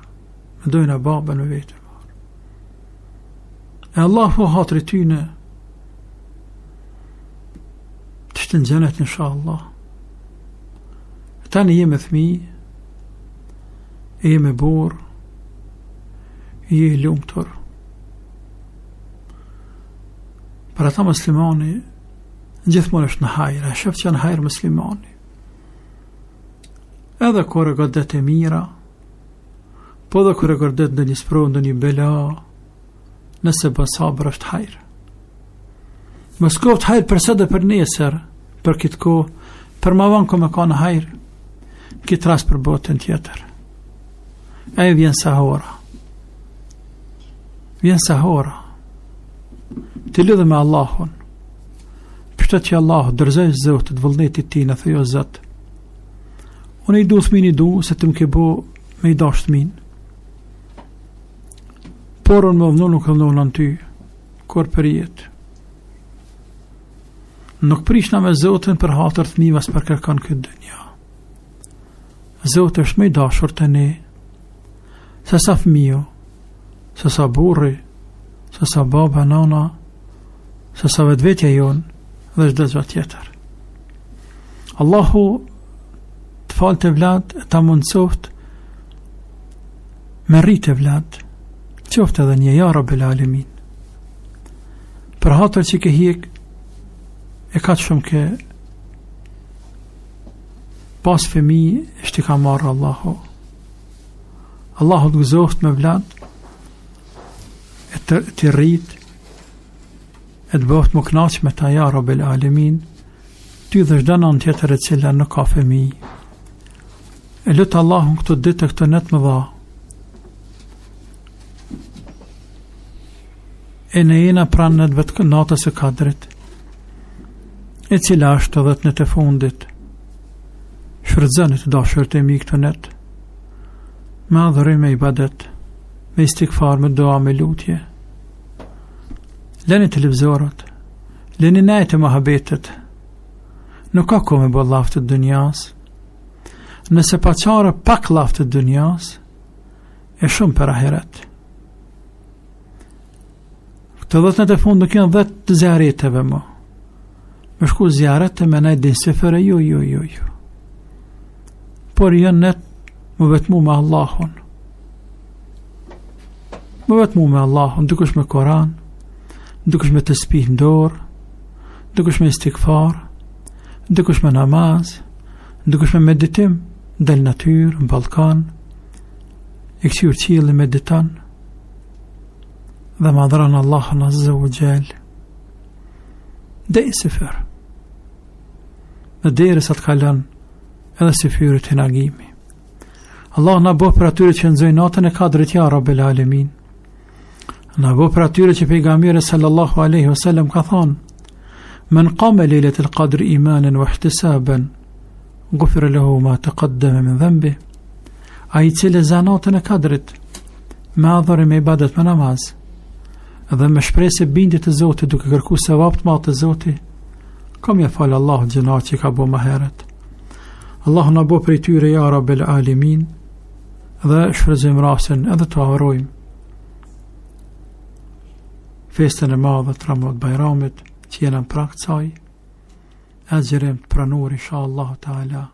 Dojnë babën me vete me marrë. E Allahu hatri tyne të shtin në xhenet inshallah. Tani je me fëmi, je me burrë, je i lumtur. Për ata muslimani, gjithmonë është në hajr, e shef që në hajr muslimani. Edhe kur e godet e mira, po edhe kur e godet ndonjë sprovë, ndonjë bela, nëse bën sabër është hajr. Mos koftë hajr për sot dhe për nesër, për këtë kohë, për ma vonë ka me kanë hajr, këtë rast për botën tjetër. E vjen sahora. Vjen sahora. Ti lidhu me Allahun. Pështoju Allahut, dorëzoju Zotit, vullnetit tij, në thuj o Zot. Unë i du fëmin i du, se ti më ke bo me i dasht fëmin. Por unë me dhnu nuk dhnu në ty, kurrë për jetë. Nuk prishna me Zotin për hatër t'fëmijëve as për kërkan këtë dynja. Zoti është më i dashur te ne, se sa fëmiu, se sa burri, se sa baba, nana, se sa vetvetja jonë dhe çdo gjë tjetër. Allahu të faltë evlad e ta mundësoftë me rrit evlad, qoftë edhe një ja Rabbel Alemin. Për hatër që ke hjek, e kaq shumë ke pas fëmi e t'i ka marrë Allahu. Allahu të gëzoftë me evlad, e të, t'i rrit, e të bëftë m'u knaq me ta ja Rabbel Alemin, ty dhe çdo nënë tjetër e cila nuk ka fëmi. E lut Allahun këto ditë e këto net të mëdha. E ne jena pranë netëve të natës së Kadrit, e cila është 10 netët e fundit. Shfrytëzoni të dashurit e mi këto net, me adhurim me ibadet, me istigfar, me dua, me lutje. Leni televizorët, leni nejt e muhabetet, nuk ka kohë me bo llaf të dynjas, nëse pa çare pak llaf të dynjas, e shumë për ahiret. Këto dhetë net e fundit nuk janë dhetë të zijareteve më. Me shku zijaret e me nejt deri n'syfyr, jo, jo, jo, jo. Por janë net m'u vetmu me Allahun. M'u vetmu me Allahun, dikush me Koran, dikush me tespih në dorë, dikush me istigfar, dikush me namaz, dikush me meditim, del n'natyrë, në ballkon, e këqyr qiellin mediton, dhe madhëron Allahun Azze ue Xhel deri n'syfyr dhe derisa të kalon edhe syfyri të hin agimi Allah na bëftë prej atyre që nxojnë natën e kadrit ja Rabbel Alemin na bëftë prej atyre që pejgamberi sallallahu aleyhi wa sallam ka thonë men kame lejletel kadri imanen wa ihtisaben gufire lehu ma tekaddeme min dhenbi ai i cili zë natën e kadrit me adhurim me ibadet me namaz dhe me shpresë e bindje te Zoti duke kërku sevap të madh te Zoti ka me ia falë Allahu gjynahet që ka bo më herët Allahu na bëftë prej tyre ja Rabbel Alemin dhe shfrytëzojmë rastin edhe t'ua urojmë festën e madhe të Ramazan Bajramit që jena në prag të saj agjërim të pranuar insha Allahu Teala.